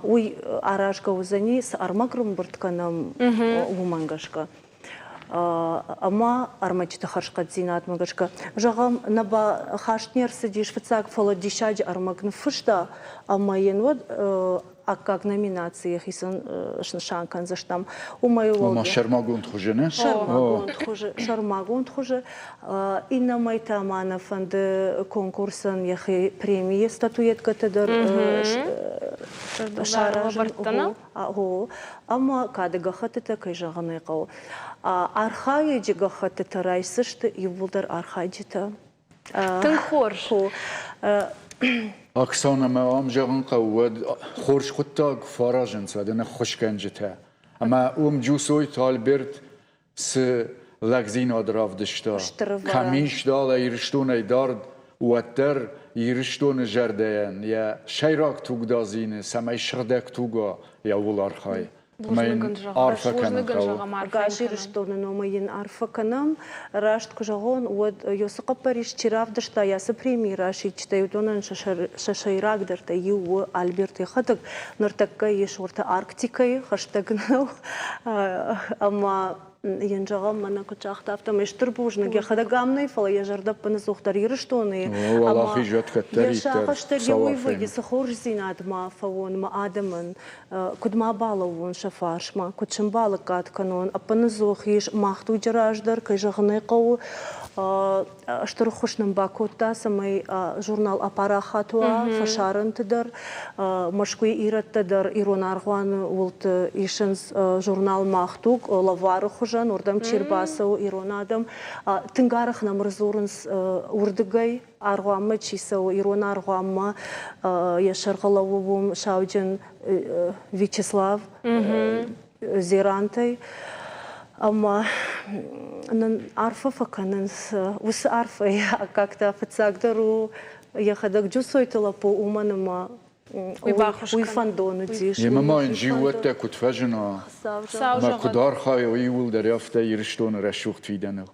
Уый аразгӕ уыдзӕни, цы ӕрмӕг рымбырд кӕнӕм, уымӕн гӕсгӕ. Ӕмӕ ӕрмӕджыты хӕрзхъӕддзинадмӕ гӕсгӕ. Зӕгъӕм, нӕ хаст не рцыдис фыццаг, фӕлӕ диссаджы ӕрмӕг ныффыста, ӕмӕ йын уӕд аккаг номинаци йӕхицӕн снысан кӕндзыстӕм. Уымӕй Ома сӕрмагонд хуызы, нӕ? Сӕрмагонд хуызы, сӕрмагонд хуызы. Иннӕмӕй та ма нӕ фӕнды конкурсӕн йӕхи премийы статуэткӕтӕ дӕр саразын. Ӕмӕ кады гӕххӕттытӕ, кӕй зӕгъын ӕй хъӕуы. Архайӕджы гӕххӕттытӕ райсдзысты иууылдӕр архайджытӕ. Тынг хорз. Оксана, мӕ ам зӕгъын хъӕуы, уӕд хорз хъуыддаг фӕаразынц уӕдӕ ныххуысгӕнджытӕ. Ӕмӕ уым Джусойты Альберт цы лӕгдзинад равдыста, кӕм ис далӕ Ирыстонӕй дард, уӕддӕр Ирыстоны зӕрдӕйӕн йӕ сӕйраг тугдадзины, цӕмӕй сыгъдӕг туг уа, йӕ ууыл архайы. Ӕмӕ йын арфӕ кӕнын хъӕуы. Ӕгас Ирыстоны номӕй йын арфӕ кӕнӕм. Раст куы зӕгъон, уӕд Йосы хъӕппӕрис чи равдыста, ацы премийы расидджытӕй уыдонӕн сӕ сӕйрагдӕртӕй иу у Альберт йӕхӕдӕг. Ныртӕккӕ ис уӕртӕ Арктикӕйы, хӕстӕг нӕу. Ӕмӕ йын зӕгъӕм, мӕнӕ куыд загъта, афтӕмӕй стыр бузныг йӕхӕдӕг ам нӕй, фӕлӕ йӕ зӕрдӕ ӕппынӕдзухдӕр Ирыстоны. Уӕлахиз уӕд кӕддӕриддӕр. Йӕ сагъӕстӕ уый вӕййы, цы хорздзинад ма фӕуон мӕ адӕмӕн, куыд ма балӕууон сӕ фарсмӕ, куыд сын балӕггад кӕнон, ӕппынӕдзух ис мах дуджы раздӕр, кӕй зӕгъын ӕй хъӕуы, стыр ӕххуыс нын бакодта, цӕмӕй журнал апарахат уа фӕсарӕнты дӕр. Мӕскуыйы ирӕттӕ дӕр ирон аргъуаны уылты исынц журнал Мах дуг лӕвары хуызӕн, уырдӕм чи рбацӕуы ирон адӕм. Тынг арӕх нӕм ӕрдзурынц уырдыгӕй, аргъуанмӕ чи цӕуы, ирон аргъуанмӕ йӕ сӕргъы лӕууы уым сауджын Вячеслав Зерантӕй. Ӕмӕ нын арфӕ фӕкӕнынц. Уыцы арфӕйы аккаг та фыццагдӕр у йӕхӕдӕг Джусойты лӕппу, уымӕн ӕмӕ уый фӕндон уыдис. Емӕ ма йын зиууӕттӕ куыд фӕзына, ӕмӕ куыд архайой иууылдӕр афтӕ Ирыстоны рӕсугъд фидӕныл.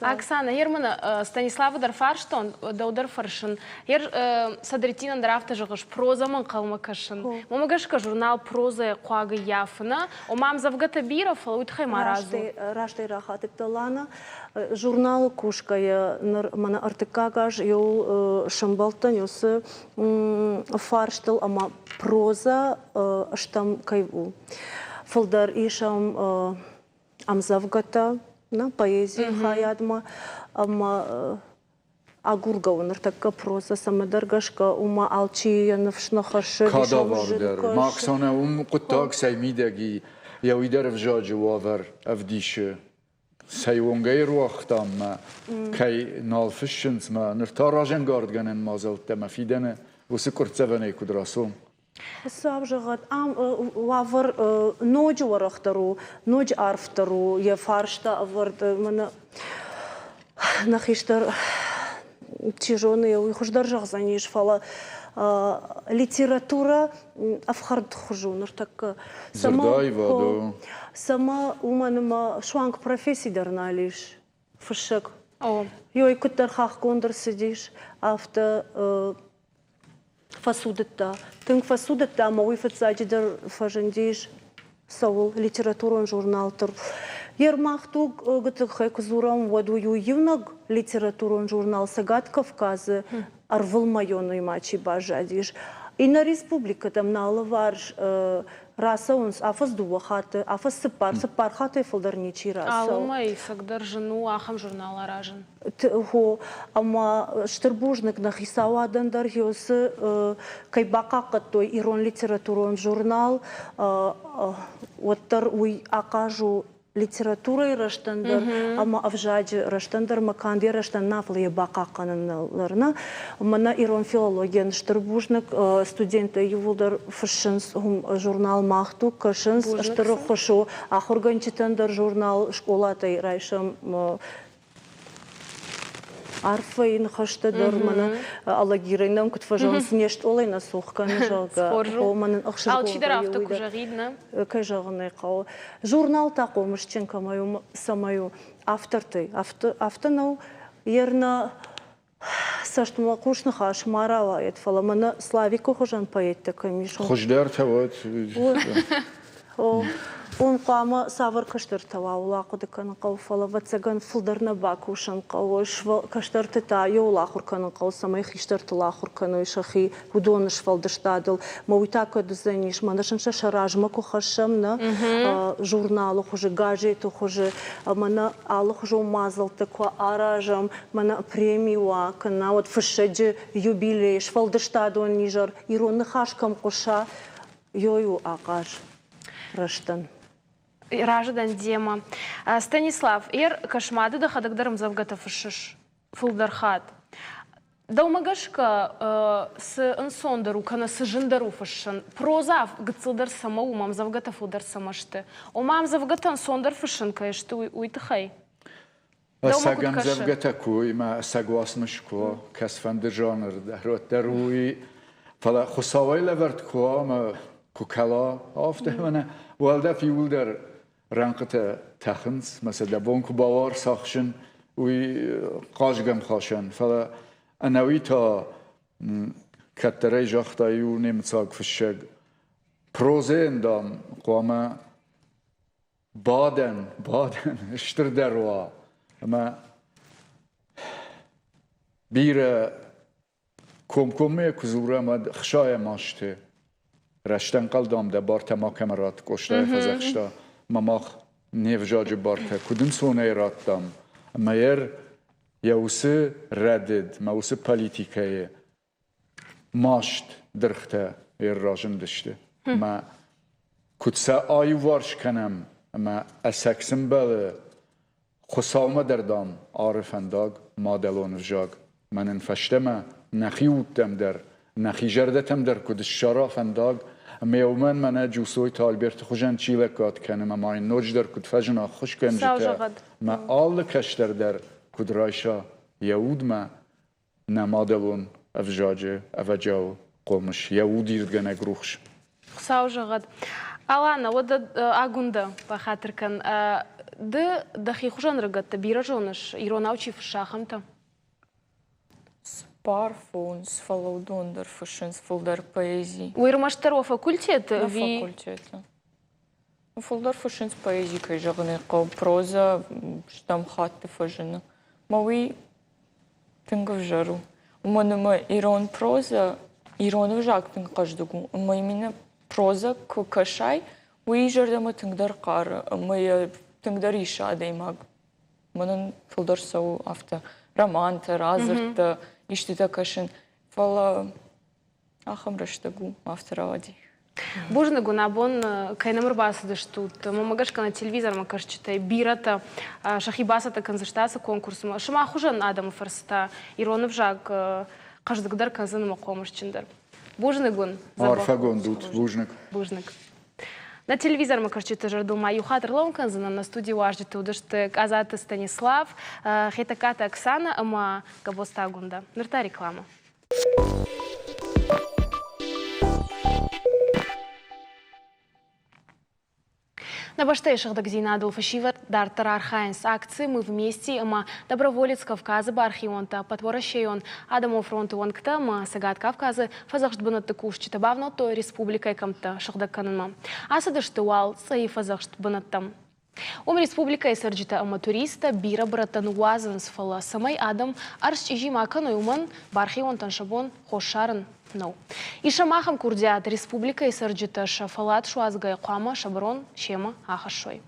Оксана, Ермана, Станиславы дӕр фарстон, дӕу дӕр фӕрсын. Ер Садреттинӕн дӕр афтӕ зӕгъыс, прозӕмӕ ӕнхъӕлмӕ кӕсын. Уымӕ гӕсгӕ журнал прозӕйы хъуаг ӕййафы, Ома ӕмдзӕвгӕтӕ бирӕ, фӕлӕ уый тыххӕй ма радзур. Растӕй рахатыдтӕ, Лана. Журналы кусгӕйӕ ныр мӕнӕ ӕртыккаг аз иу сӕмбӕлдтӕн уыцы фарстыл ӕмӕ прозӕ стӕм кӕй у. Фылдӕр исӕм ӕмдзӕвгӕтӕ нӕ поэзийы хайадмӕ ӕмӕ агургӕ у ныртӕккӕ прозӕ цӕмӕдӕр гӕсгӕ, уымӕ алчи йӕ ныфс нӕ хӕссы. Кадавардӕр. Махсонӕ уым хъуыддаг цӕй мидӕг и, йӕ уый дӕр ӕвзаджы уавӕр ӕвдисы. Цӕй онг ӕй ӕруагътам мӕ, кӕй нал фыссынц мӕ, ныр та разӕнгардгӕнӕн мадзӕлттӕ мӕ фидӕны уыцы къуырццӕвӕнӕй куыд рацом. Хуыцау зӕгъӕд, ам уавӕр ноджы уӕрӕхдӕр у, ноджы арфдӕр у, йӕ фарста ӕвӕрд мӕнӕ нӕ хистӕр, чи зоны, уый хуыздӕр зӕгъдзӕнис, фӕлӕ литературӕ ӕфхӕрд хуыз у ныртӕккӕ. Дзырдаивад у. Цӕмӕ, уымӕн ӕмӕ суанг професси дӕр нал ис фыссӕг. Ёй куыддӕр хахгонд ӕрцыдис, афтӕ фӕцудыдта. Тынг фӕцудыдта ӕмӕ уый фыццаджыдӕр фӕзындис цӕуыл литературон журналтыл. Ермахдуг тыххӕй куы дзурӕм, уӕд уый у иунӕг литературон журнал Цӕгат Кавказы ӕрвылмӕйонӕй ма чи баззадис. Иннӕ республикӕтӕм нӕ алыварс. Рацӕуынц афӕдз дыууӕ хатты, афӕдз цыппар, цыппар хаттӕй фылдӕр ничи рацӕуы. Алы мӕй ӕцӕгдӕр зын у ахӕм журнал аразын. Хо, ӕмӕ стыр бузныг нӕ хицауадӕн дӕр, уыцы кӕй бахъахъхъӕдтой ирон литературон журнал, уӕддӕр уый ахъаз у литературӕйы рӕзтӕн дӕр ӕмӕ ӕвзаджы рӕзтӕн дӕр ӕмӕ канд йӕ рӕзтӕн нӕ, фӕлӕ йӕ бахъахъхъӕныныл дӕр нӕ. Ӕмӕ нӕ ирон филологийӕн стыр бузныг, студенттӕ иууылдӕр фыссынц журнал Мах дуг, кӕсынц, стыр ӕххуыс у ахуыргӕнджытӕн дӕр журнал скъолатӕй райсӕм арфӕйы ныхӕстӕ дӕр мӕнӕ Алагирӕй нӕм куыд фӕзӕгъынц, не стъолӕй нӕ цух кӕны, зӕгъгӕ. Мӕнӕн ӕхсызгон Алчидӕр афтӕ куы зӕгъид, нӕ? Кӕй зӕгъын ӕй хъӕуы. Журнал та хъомысджын кӕмӕй у, цӕмӕй у, автортӕй. Афтӕ нӕу, ернӕ цӕстмӕхъус ныхас ма рауайӕд, фӕлӕ мӕнӕ Славикы хуызӕн поэттӕ кӕм ис. Хуыздӕртӕ уӕд. Уым хъуамӕ цавӕр кӕстӕртӕ уа, ууыл ахъуыды кӕнын хъӕуы, фӕлӕ, ӕвӕццӕгӕн, фылдӕр нӕ бакусын хъӕуы. Кӕстӕрты та иуыл ахуыр кӕнын хъӕуы, цӕмӕй хистӕртыл ахуыр кӕной сӕхи, уыдоны сфӕлдыстадыл. Мӕ уый та кӕд уыдзӕнис, мӕнӕ сын сӕ сӕ размӕ куы хӕссӕм нӕ журналы хуызы, газеты хуызы, ӕмӕ нӕ алыхуызон мадзӕлттӕ куы аразӕм, мӕнӕ преми уа, кӕннӕуӕд фыссӕджы юбилей, сфӕлдыстадон изӕр, ирон ныхас кӕм хъуыса, Ёй у ахъаз рӕзтӕн. Разы дӕн демӕ. Станислав, ер кӕсмады дӕхӕдӕг дӕр ӕмдзӕвгӕтӕ фыссыс фылдӕр хатт. Дӕумӕ гӕсгӕ цы ӕнцондӕр у кӕнӕ цы зындӕр у фыссын? Проза гыццылдӕр цӕмӕ у, ӕмдзӕвгӕтӕ фылдӕр цӕмӕ сты? Ома ӕмдзӕвгӕтӕ ӕнцондӕр фыссын кӕй сты, уый тыххӕй? Ӕцӕг ӕмдзӕвгӕтӕ куы ӕмӕ ӕцӕг уацмыс куы уа, кӕцыфӕнды жанр дӕр, уӕддӕр уый, фӕлӕ Хуыцауӕй лӕвӕрд куы уа ӕмӕ куы кӕла, афтӕ мӕнӕ уӕлдӕф иууылдӕр рӕнхъытӕ тӕхынц, мӕ сӕ дӕ бон куы бауа ӕрцахсын, уый хъазгӕмхасӕн. Фӕлӕ ӕнӕуи та кӕддӕрӕй загъта иу немыцаг фыссӕг, прозӕйӕн, дам, хъуамӕ Бадӕн, бадӕн, стырдӕр уа ӕмӕ бирӕ комкоммӕ куы дзурӕм, уӕд хсайӕм азты рӕстӕнхъӕл, дам, дӕ бартӕ макӕмӕ ратт, Къостайы фӕдзӕхста, ӕмӕ мах не взаджы бартӕ куыд ӕнцонӕй радтам, ӕмӕ йӕ уыцы рӕдыд, мӕ уыцы политикӕйы маст дыргътӕ ӕрразындысты. Ӕмӕ куыд сӕ аиуварс кӕнӕм ӕмӕ ӕцӕг цы мбӕлы, Хуыцаумӕ дӕр, дам, ары фӕндаг мадӕлон ӕвзаг. Мӕнӕн фӕстӕмӕ нӕхи удтӕм дӕр, нӕхи зӕрдӕтӕм дӕр куыд ссара фӕндаг, ӕмӕ уымӕн мӕнӕ Джусойты Альберты хуызӕн чи лӕггад кӕны ӕмӕ ма йын ноджыдӕр куыд фӕзына ӕххуысгӕнджытӕ, мӕ алы кӕстӕр дӕр куыд райса йӕ удмӕ нӕ мадӕлон ӕвзаджы ӕвӕджиауы хъомыс, йӕ удирдгӕнӕг рухс. Хуыцау зӕгъӕд. Алана, уӕдӕ Агуындӕ, бахатыр кӕн. Ды дӕхи хуызӕн рыгӕттӕ бирӕ зоныс, иронау чи фыссы, ахӕмтӕ? Цыппар, фондз, фӕлӕ уыдон дӕр фыссынц фылдӕр поэзи. Уый ӕрмӕстдӕр уӕ факультеты? Нӕ факультеты. Фылдӕр фыссынц поэзи, кӕй зӕгъын ӕй хъӕуы, прозӕ стӕм хатты фӕзыны. Мӕ уый тынг ӕвзӕр у. Уымӕн ӕмӕ ирон прозӕ, ирон ӕвзаг тынг хъӕздыг у. Ӕмӕ именно прозӕ куы кӕсай, уый зӕрдӕмӕ тынгдӕр хъары ӕмӕ йӕ тынгдӕр исы адӕймаг. Мӕнӕн фылдӕр цӕуы афтӕ романтӕ, радзырдтӕ, истытӕ кӕсын. Фӕлӕ ахӕм рӕстӕг у, афтӕ рауади. Бузныг уын, абон кӕй нӕм ӕрбацыдыстут. Мӕнмӕ гӕсгӕ нӕ телевизормӕ кӕсджытӕй бирӕтӕ сӕхи бацӕттӕ кӕндзысты ацы конкурсмӕ. Сымах хуызӕн адӕмы фӕрцы та ирон ӕвзаг хъӕздыгдӕр кӕндзӕн ӕмӕ хъомысджындӕр. Бузныг уын. Арфӕгонд ут, бузныг. Бузныг. Нӕ телевизормӕ кӕсджыты зӕрдыл ма иу хатт ӕрлӕууын кӕндзынӕн, нӕ студийы уазджыты уыдысты Къадзаты Станислав, Хетӕгкаты Оксанӕ ӕмӕ Габозты Агуындӕ. Ныр та реклама. Нӕ бӕстӕйы сыгъдӕгдзинадыл фӕсивӕд дарддӕр архайынц акци «Мы вместе» ӕмӕ «Доброволец Кавказы» бархионтӕ, ӕппӕтуӕрӕсейон адӕмон фронты уӕнгтӕ ӕмӕ Цӕгат Кавказы фӕдзӕхст бынӕтты кусджытӕ бавнӕлдтой республикӕйы кӕмттӕ сыгъдӕг кӕнынмӕ. Ацыдысты уал Цъӕйы фӕдзӕхст бынӕттӕм. Уым республикӕйы цӕрджытӕ ӕмӕ туристтӕ бирӕ бырӕттӕ ныууадзынц, фӕлӕ цӕмӕй адӕм ӕрдз чъизи ма кӕной, уымӕн бархионтӕн сӕ бон хос ссарын нӕу. Ис ӕм ахӕм курдиат, республикӕйы цӕрджытӕ сӕ фӕллад суадзгӕйӕ хъуамӕ сӕ бырон семӕ ахӕссой.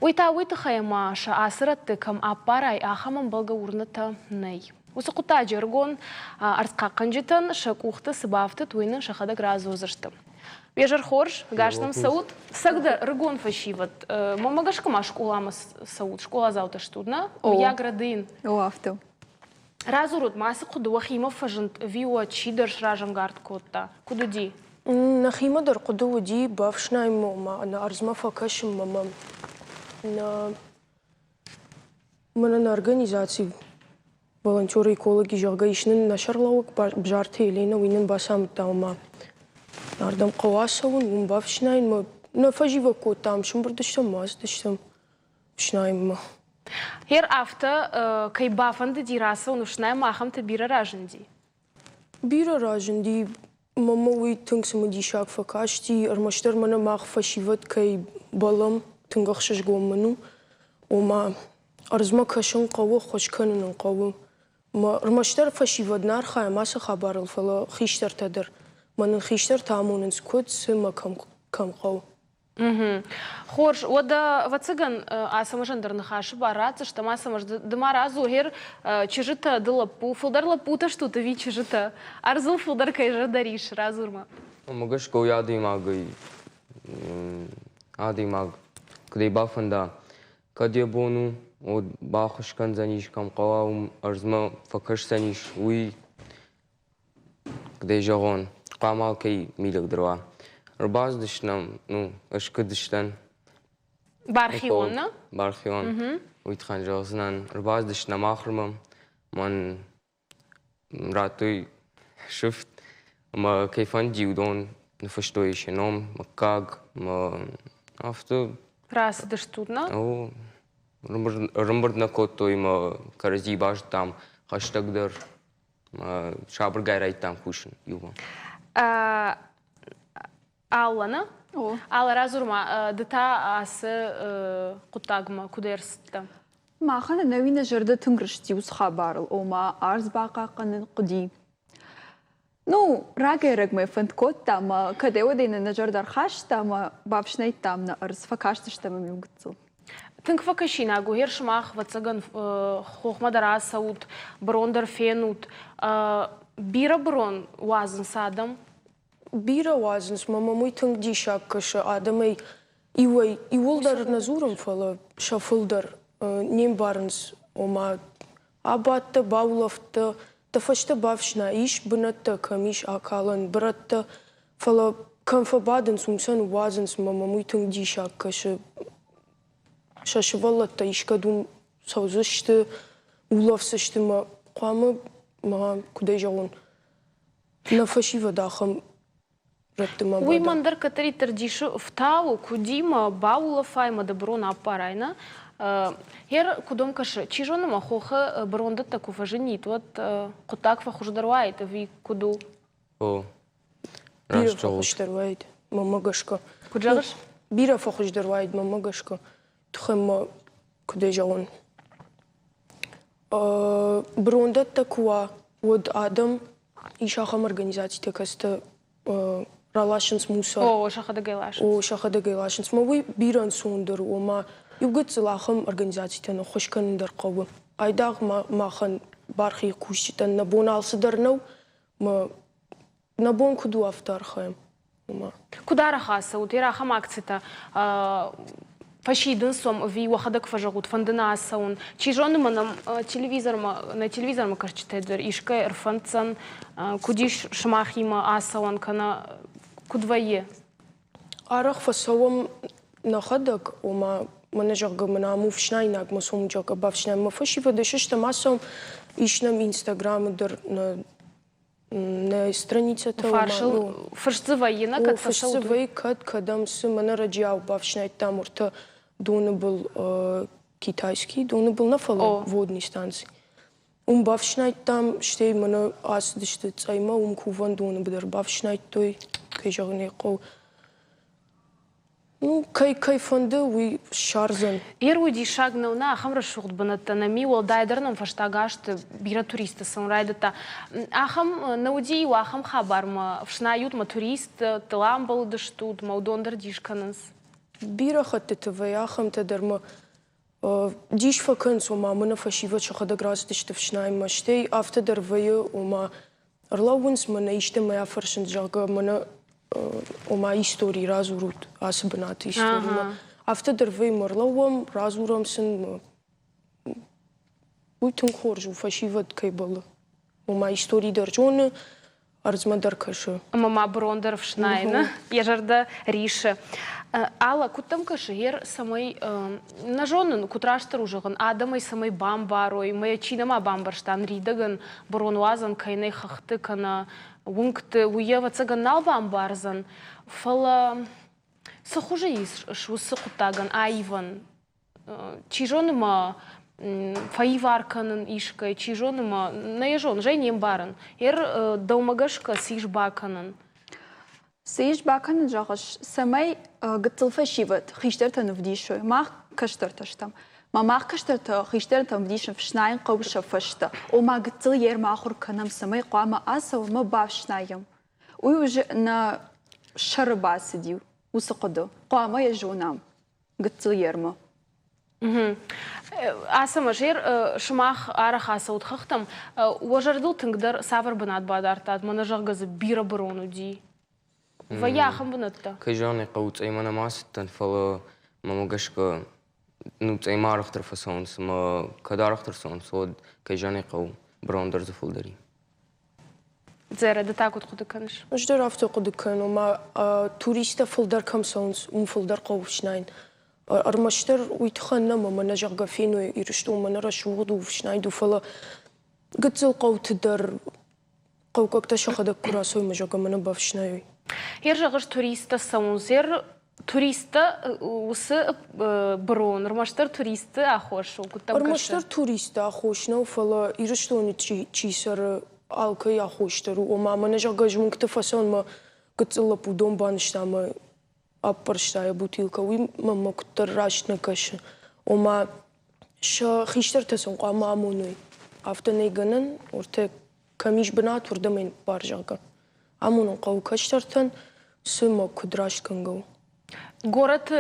Уый та уый тыххӕй ӕмӕ сӕ ацы рӕтты кӕм аппарай, ахӕм ӕмбӕлгӕ урнытӕ нӕй. Уыцы хъуыддаджы ӕрыгон ӕрдзхъахъхъӕнджытӕн сӕ къухты цы бафтыд, уый нын сӕхӕдӕг радзурдзысты. Уе зӕр хорз, гас нӕм цӕут. Цӕгдӕр ӕрыгон фӕсивӕд, мӕнмӕ гӕсгӕ ма скъоламӕ цӕут, скъоладзаутӕ стут, нӕ? Мыййаг рӕдыйын. О, афтӕ. Радзурут ма, цы хъуыды уӕхимӕ фӕзынд ӕви уӕ чидӕр сразӕнгард кодта? Куыд уыди? Нӕхимӕ дӕр хъуыды уыди бафснайынмӕ, ома нӕ ӕрдзмӕ фӕкӕсынмӕ мӕм. Нӕ мӕнӕн организаци волонтеры-экологи, зӕгъгӕ, ис нын нӕ сӕргълӕууӕг Бзарты Еленӕ, уый нын бацамыдта, ома ардӕм хъӕуы ацӕуын, уым бафснайынмӕ. Нӕ фӕзивӕг кодтам, сӕмбырд стӕм, ацыдыстӕм фснайынмӕ. Гъер афтӕ кӕй бафӕндыди рацӕуын ӕфснайынмӕ, ахӕмтӕ бирӕ разынди? Бирӕ разынди. Мӕнмӕ уый тынг цымыдисаг фӕкасти, ӕрмӕстдӕр мӕнӕ мах фӕсивӕд кӕй бӕллӕм, тынг ӕхсызгон мын у. Ома, ӕрдзмӕ кӕсын хъӕуы, ӕххуыс кӕнын ын хъӕуы. Мӕ ӕрмӕстдӕр фӕсивӕд нӕ архайӕм ацы хабарыл, фӕлӕ хистӕртӕ дӕр. Мӕ нын хистӕртӕ амонынц, куыд, цы мӕ кӕм, кӕм хъӕуы. Хорз, уӕдӕ, ӕвӕццӕгӕн, Ацӕмӕзӕн дӕр ныхасы бар ратдзыстӕм. Ацӕмӕз, ды ма радзур, гъер чызджытӕ, ды лӕппу, фылдӕр лӕппутӕ стут ӕви чызджытӕ? Ӕрдзыл фылдӕр кӕй зӕрдӕ риссы, радзур-ма. Уымӕ гӕсгӕ уый адӕймагӕй адӕймаг куыдӕй бафӕнда, кӕд йӕ бон у, уӕд баххуыс кӕндзӕнис, кӕм хъӕуа, уым ӕрдзмӕ фӕкӕсдзӕнис, уый Куыдӕй зӕгъон, хъуамӕ алкӕй мидӕг дӕр уа. Ӕрбацыдысты нӕм, ну, ӕз куыд сдӕн. Бархион, нӕ? Бархион. Уый тыххӕн зӕгъдзынӕн. Ӕрбацыдысты нӕм ахуырмӕ, мӕн радтой сыфт ӕмӕ кӕй фӕнди, уыдон ныффыстой сӕ ном, мыггаг ӕмӕ афтӕ. Рацыдыстут, нӕ? О, ӕрӕмбырд нӕ кодтой ӕмӕ кӕрӕдзийы базыдтам хӕстӕгдӕр. Сабыргай райдтам кусын иумӕ. Аллана? Алла, радзур-ма, ды та ацы хъуыддагмӕ куыд ӕрцыдтӕ? Махӕн ӕнӕуи нӕ зӕрдӕ тынг рысти уыцы хабарыл, ома ӕрдз бахъахъхъӕнын хъуыди. Ну, рагӕй-ӕрӕгмӕ фӕнд кодта ӕмӕ кӕдӕй-уӕдӕй нын нӕ зӕрдӕ ӕрхаста ӕмӕ бафснайдтам нӕ ӕрдз, фӕкастыстӕм ӕм иу гыццыл. Тынг фӕкӕсинаг у, гъер сымах, ӕвӕццӕгӕн, хохмӕ дӕр ацӕут, бырон дӕр фенут. Бирӕ бырон уадзынц адӕм? Бирӕ уадзынц, мӕ мӕм уый тынг диссаг кӕсы. Адӕмӕй иуӕй иууылдӕр нӕ дзурын, фӕлӕ сӕ фылдӕр не мбарынц, ома абадтӕ, баулӕфттӕ, дӕ фӕстӕ бафснай, ис бынӕттӕ, кӕм ис акалӕн бырӕттӕ, фӕлӕ кӕм фӕбадынц, уым сӕ ныууадзынц ӕмӕ мӕм уый тынг диссаг кӕсы. Сӕ сывӕллӕттӕ искӕд уым цӕудзысты, улӕфдзысты мӕ хъуамӕ ма куыдӕй зӕгъон, нӕ фӕсивӕд ахӕм рӕтты ма Уый мӕн дӕр кӕддӕриддӕр дисы фтауы, куыдимӕ баулӕфай мӕ дӕ бырон аппарай, нӕ? Гъер куыд уӕм кӕсы, чи зоны ма хохы бырондӕттӕ куы фӕзынид, уӕд хъуыддаг фӕхуыздӕр уаид ӕви куыд у? О, Бирӕ фӕхуыздӕр уаид, мӕнмӕ гӕсгӕ. Куыд зӕгъыс? Бирӕ фӕхуыздӕр уаид, мӕнмӕ гӕсгӕ. Тыххӕй ма куыдӕй зӕгъон. Бырондӕттӕ куы уа, уӕд адӕм ис ахӕм организацитӕ, кӕцытӕ раласынц мусор. О, сӕхӕдӕг ӕй ласынц. О, сӕхӕдӕг ӕй ласынц. Мӕ уый бирӕ ӕнцондӕр у, ома иу гыццыл ахӕм организацитӕн ӕххуыс кӕнын дӕр хъӕуы. Айдагъ махӕн бархи кусджытӕн нӕ бон алцыдӕр нӕу, мӕ нӕ бон куыд у, афтӕ архайӕм. Уымӕ. Куыд арӕх ацӕут йӕ ахӕм акцитӕ фӕсидынц уӕм ӕви уӕхӕдӕг фӕзӕгъут, фӕнды нӕ ацӕуын? Чи зоны ма нӕм телевизормӕ, нӕ телевизормӕ кӕсджытӕ дӕр искӕй ӕрфӕнддзӕн, куыд ис сымахимӕ ацӕуӕн кӕнӕ куыд вӕййы? Арӕх фӕцӕуӕм нӕхӕдӕг, ома мӕнӕ зӕгъгӕ мын ам у фснайнаг, мӕ сом зӕгъгӕ бафснайӕм. Мӕ фӕсивӕд сыстӕм ацӕуӕм, ис нӕм Инстаграмы дӕр нӕ нӕ страницӕтӕ. Фарсыл фыст дзы вӕййы, нӕ кӕд фыст дзы вӕййы, кӕд кӕдӕм цы, мӕнӕ рӕджиау бафснайдтам уыртӕ доны был китайский доны был нӕ, фӕлӕ водный станци. Уым бафснайдтам, стӕй мӕнӕ ацыдысты Цъӕймӕ, уым кувӕндоны дӕр бафснайдтой, кӕй зӕгъын ӕй хъӕуы. Ну, кӕй кӕй фӕнды, уый ссардзӕн. Ер уый диссаг нӕу, нӕ ахӕм рӕсугъд бынӕттӕ нӕм и, уӕлдайдӕр нӕм фӕстаг азты бирӕ туристтӕ цӕуын райдыдта. Ахӕм нӕ уыди иу ахӕм хабар, мӕ ӕфснайут, мӕ туристтыл амбӕлдыстут, мӕ уыдон дӕр дис кӕнынц. Бирӕ хӕттыты вӕййы ахӕмтӕ дӕр мӕ дис фӕкӕнынц, ома мӕнӕ фӕсивӕд сӕхӕдӕг рацыдысты ӕфснайынмӕ, стӕй афтӕ дӕр вӕййы, ома ӕрлӕууынц мӕнӕ истӕмӕй афӕрсынц, зӕгъгӕ, мӕнӕ ома истори радзурут ацы бынаты историмӕ. Афтӕ дӕр вӕййы, ӕмӕ ӕрлӕууӕм, радзурӕм сын. Уый тынг хорз у, фӕсивӕд кӕй бӕллы. Ома истори дӕр зоны, ӕрдзмӕ дӕр кӕсы. Ӕмӕ ма бырон дӕр ӕфснайыны йӕ зӕрдӕ рисы. Алла, куыд дӕм кӕсы, ер цӕмӕй, нӕ зонын, куыд растдӕр у зӕгъын, адӕмӕй цӕмӕй бамбарой, мӕ чи нӕма бамбӕрста, ныридӕгӕн быронуадзӕн кӕй нӕй хӕхты кӕнӕ уынгты, уый ӕвӕццӕгӕн нал бамбардзӕн, фӕлӕ цы хуызы ис уыцы хъуыддагӕн аивӕн? Чи зоны ма фӕивар кӕнын искӕй, чи зоны ма, нӕ йӕ зонын, зӕй не мбарын. Ер дӕумӕ гӕсгӕ цы ис бакӕнын? Цы ис бакӕнын, зӕгъыс, цӕмӕй гыццыл фӕсивӕд хистӕртӕн ӕвдисой, мах кӕстӕртӕ стӕм. Ма мах кӕстӕртӕ хистӕртӕм ӕвдисын фснайын хъӕуы сӕ фӕстӕ. Ома гыццыл йе рмахуыр кӕнӕм, цӕмӕй хъуамӕ ацӕуӕм ӕмӕ бафснайӕм. Уый уже нӕ сӕры бацыди уыцы хъуыды. Хъуамӕ йӕ зонӕм гыццыл ермы. Ацӕмӕз, сымах арӕх ацӕут хӕхтӕм. Уӕ зӕрдыл тынгдӕр цавӕр бынат бадардтат? Мӕнӕ зӕгъгӕ дзы бирӕ бырон уыди. Вӕййы ахӕм бынӕттӕ? Кӕй зӕгъын ӕй хъӕуы, цъӕймӕ нӕма ацыдтӕн, фӕлӕ мӕмӕ гӕсгӕ ну, цъӕймӕ арӕхдӕр фӕцӕуынц ӕмӕ кӕд арӕхдӕр цӕуынц, уӕд, кӕй зӕгъын ӕй хъӕуы, бырон дӕр дзы фылдӕр и. Дзӕрӕ, ды та куыд хъуыды кӕныс? Ӕз дӕр афтӕ хъуыды кӕнын, ома туристтӕ фылдӕр кӕм цӕуынц, уым фылдӕр хъӕуы фснайын. Ӕрмӕстдӕр уый тыххӕн нӕ, ӕмӕ мӕнӕ, зӕгъгӕ, феной Ирыстон, мӕнӕ рӕсугъд у, фснайд у, фӕлӕ гыццыл хъӕуты дӕр хъӕуккӕгтӕ сӕхӕдӕг куы рацӕуой ӕмӕ, зӕгъгӕ, мӕнӕ бафснайой. Ер зӕгъыс, туристтӕ цӕуынц. Ер туристтӕ уыцы бырон ӕрмӕстдӕр туристты аххос у, куыд дӕм кӕсы? Ӕрмӕстдӕр туристты аххос нӕу, фӕлӕ Ирыстоны чи цӕры, алкӕй аххос дӕр у. Ома, мӕнӕ, зӕгъгӕ, ӕз уынгты фӕцӕуын, мӕ гыццыл лӕппу дон банызта ӕмӕ аппӕрста йӕ бутылкӕ, уый мӕнмӕ куыддӕр раст нӕ кӕсы. Ома, сӕ хистӕртӕ сын хъуамӕ амоной. Афтӕ нӕй гӕнӕн, уӕртӕ кӕм ис бынат, уырдӕм ӕй ныппар, зӕгъгӕ. Амонын хъӕуы кӕстӕртӕн, цы мӕ куыд раст кӕнгӕ у. Горӕты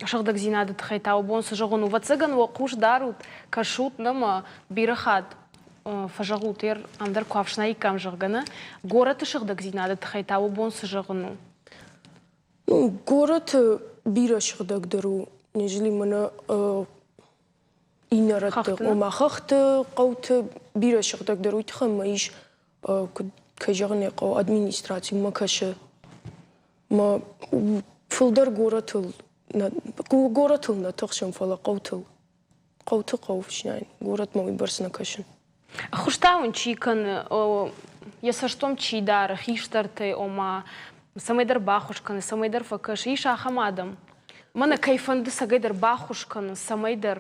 сыгъдӕгдзинады тыххӕй та уӕ бон цы зӕгъын у? Ӕвӕццӕгӕн уӕ хъус дарут, кӕсут нӕ бирӕ хатт фӕзӕгъут, ер ам дӕр куы ӕфснаиккам, зӕгъгӕ, нӕ? Горӕты сыгъдӕгдзинады тыххӕй та уӕ бон цы зӕгъын у? Ну, горӕты бирӕ сыгъдӕгдӕр у, нежели мӕнӕ иннӕ рӕтты, ома хӕхты, хъӕуты бирӕ сыгъдӕгдӕр уый тыххӕй ма ис, куыд кӕй зӕгъын ӕй хъӕуы, администрацимӕ кӕсы. Мӕ фылдӕр горӕтыл нӕ, горӕтыл нӕ тыхсын, фӕлӕ хъӕутыл. Хъӕуты хъӕуы фснайын, горӕтмӕ уыйбӕрц нӕ кӕсын. Ӕххуыс та уын чи кӕны, йӕ цӕстом чи дары, хистӕртӕй, ома, цӕмӕйдӕр баххуыс кӕны, цӕмӕйдӕр фӕкӕсы, ис ахӕм адӕм? Мӕнӕ кӕй фӕнды цӕгӕйдӕр баххуыс кӕнын, цӕмӕйдӕр.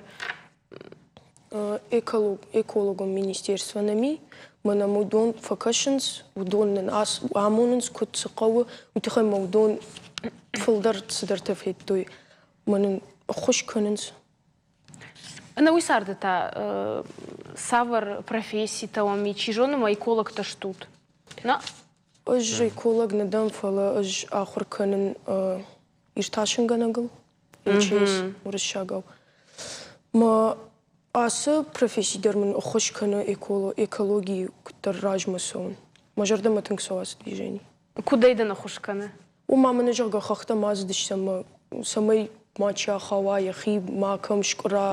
Экологон министерство нӕм и, мӕнӕ уыдон фӕкӕсынц, уыдон нын амонынц, куыд цы хъӕуы, уый тыххӕй ма уыдон фылдӕр цыдӕртӕ федтой, мӕ нын ӕххуыс кӕнынц. Ӕнӕуый царды та цавӕр професситӕ уӕм и, чи зоны, ма экологтӕ стут? Нӕ? Ӕз эколог нӕ дӕн, фӕлӕ ӕз ахуыр кӕнын иртасынгӕнӕгыл, МЧС уырыссагау. Мӕ ацы професси дӕр мын ӕххуыс кӕны экологийы куыддӕр размӕ цӕуын. Мӕ зӕрдӕмӕ тынг цӕуы ацы движени. Куыдӕй дын ӕххуыс кӕны? Уымӕ мын, зӕгъгӕ, хӕхтӕм ацыдыстӕм, цӕмӕй мачи ахауа, йӕхи макӕм скъуыра,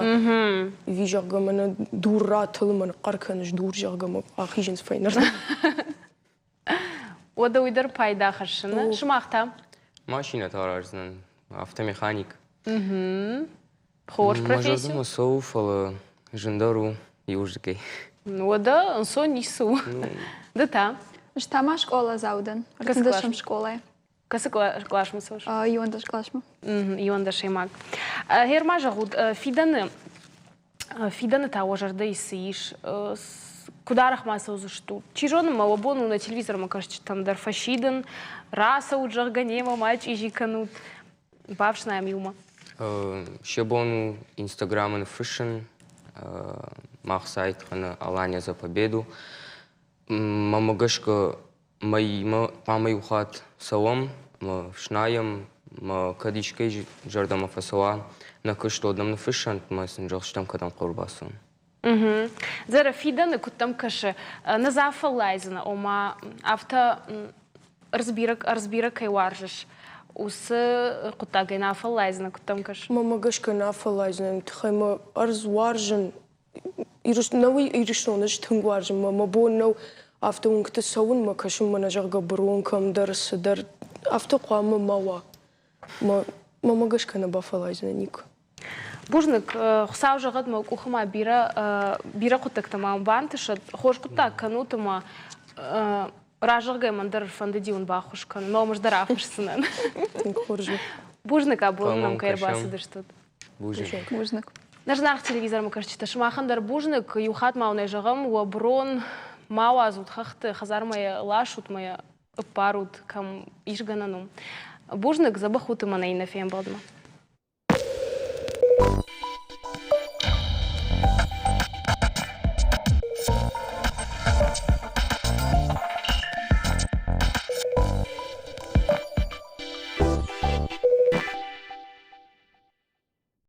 ӕви, зӕгъгӕ, мӕнӕ дур ратылы, мӕ ныхъхъӕр кӕныс дур, зӕгъгӕ, мӕ ахизынц фӕйнӕрдӕм. Уӕдӕ уый дӕр пайда хӕссыны. Сымах та? Машинӕтӕ араздзынӕн, автомеханик. Хорз професси. Мӕ зӕрдӕмӕ цӕуы, фӕлӕ зындӕр у иуырдыгӕй. Уӕдӕ ӕнцон ницы у. Ды та? Ӕз та ма скъоладзау дӕн. Ӕртындӕсӕм скъолайы. Кӕцы къласмӕ цӕуыс? Иуӕндӕс къласмӕ. Иуӕндӕсӕймаг. Гъер ма зӕгъут, фидӕны фидӕны та уӕ зӕрдӕйы цы ис? Куыд арӕх ма цӕудзыстут? Чи зоны, ма уӕ бон у нӕ телевизормӕ кӕсджытӕм дӕр фӕсидын, рацӕут, зӕгъгӕ, немӕ ма чъизи кӕнут. Бафснайӕм иумӕ. Се бон у Инстаграмы ныффыссын, мах сайт кӕны Алания за победу. Мӕнмӕ гӕсгӕ мӕймӕ хъуамӕ иу хатт цӕуӕм, ӕмӕ фснайӕм, мӕ кӕд искӕй зӕрдӕмӕ фӕцӕуа нӕ куыст, уӕд нӕм ныффыссӕнт ӕмӕ сын зӕгъдзыстӕм, кӕдӕм хъӕуы ӕрбацӕуын. Зӕрӕ, фидӕны куыд дӕм кӕсы, нызафӕллайдзынӕ, ома афтӕ ӕрдз бирӕ кӕй уарзыс, уыцы хъуыддагӕй нӕ афӕллайдзынӕ, куыд дӕм кӕсы? Мӕнмӕ гӕсгӕ нӕ афӕллайдзынӕн, тыххӕй мӕ ӕрдз уарзын. Нӕуый Ирыстон ӕз тынг уарзын, мӕ бон нӕу афтӕ уынгты цӕуын, мӕ кӕсын мӕнӕ зӕгъгӕ бырон кӕмдӕр, цыдӕр. Афтӕ хъуамӕ ма уа. Мӕнмӕ гӕсгӕ нӕ бафӕллайдзынӕ никуы. Бузныг. Хуыцау зӕгъӕд, мӕ къухы ма бирӕ бирӕ хъуыддӕгтӕ ма бантысӕд. Хорз хъуыддаг кӕнут ӕмӕ разӕгъгӕ мӕн дӕр фӕндыди уын баххуыс кӕнын. Мӕ ӕз дӕр афысдзынӕн. Тынг хорз у. Бузныг, абон нӕм кӕй ӕрбацыдыстут. Бузныг. Бузныг. Нӕ зынаргъ телевизормӕ кӕсджытӕ, сымахӕн дӕр бузныг. Иу хатт ма уын ӕй зӕгъӕм, уӕ брон ма уадзут хӕхты, хӕдзармӕ йӕ ласут, мӕ йӕ ӕппарут, кӕм ис гӕнӕн у. Бузныг, дзӕбӕх ут ӕмӕ нӕ иннӕ фембӕлдмӕ.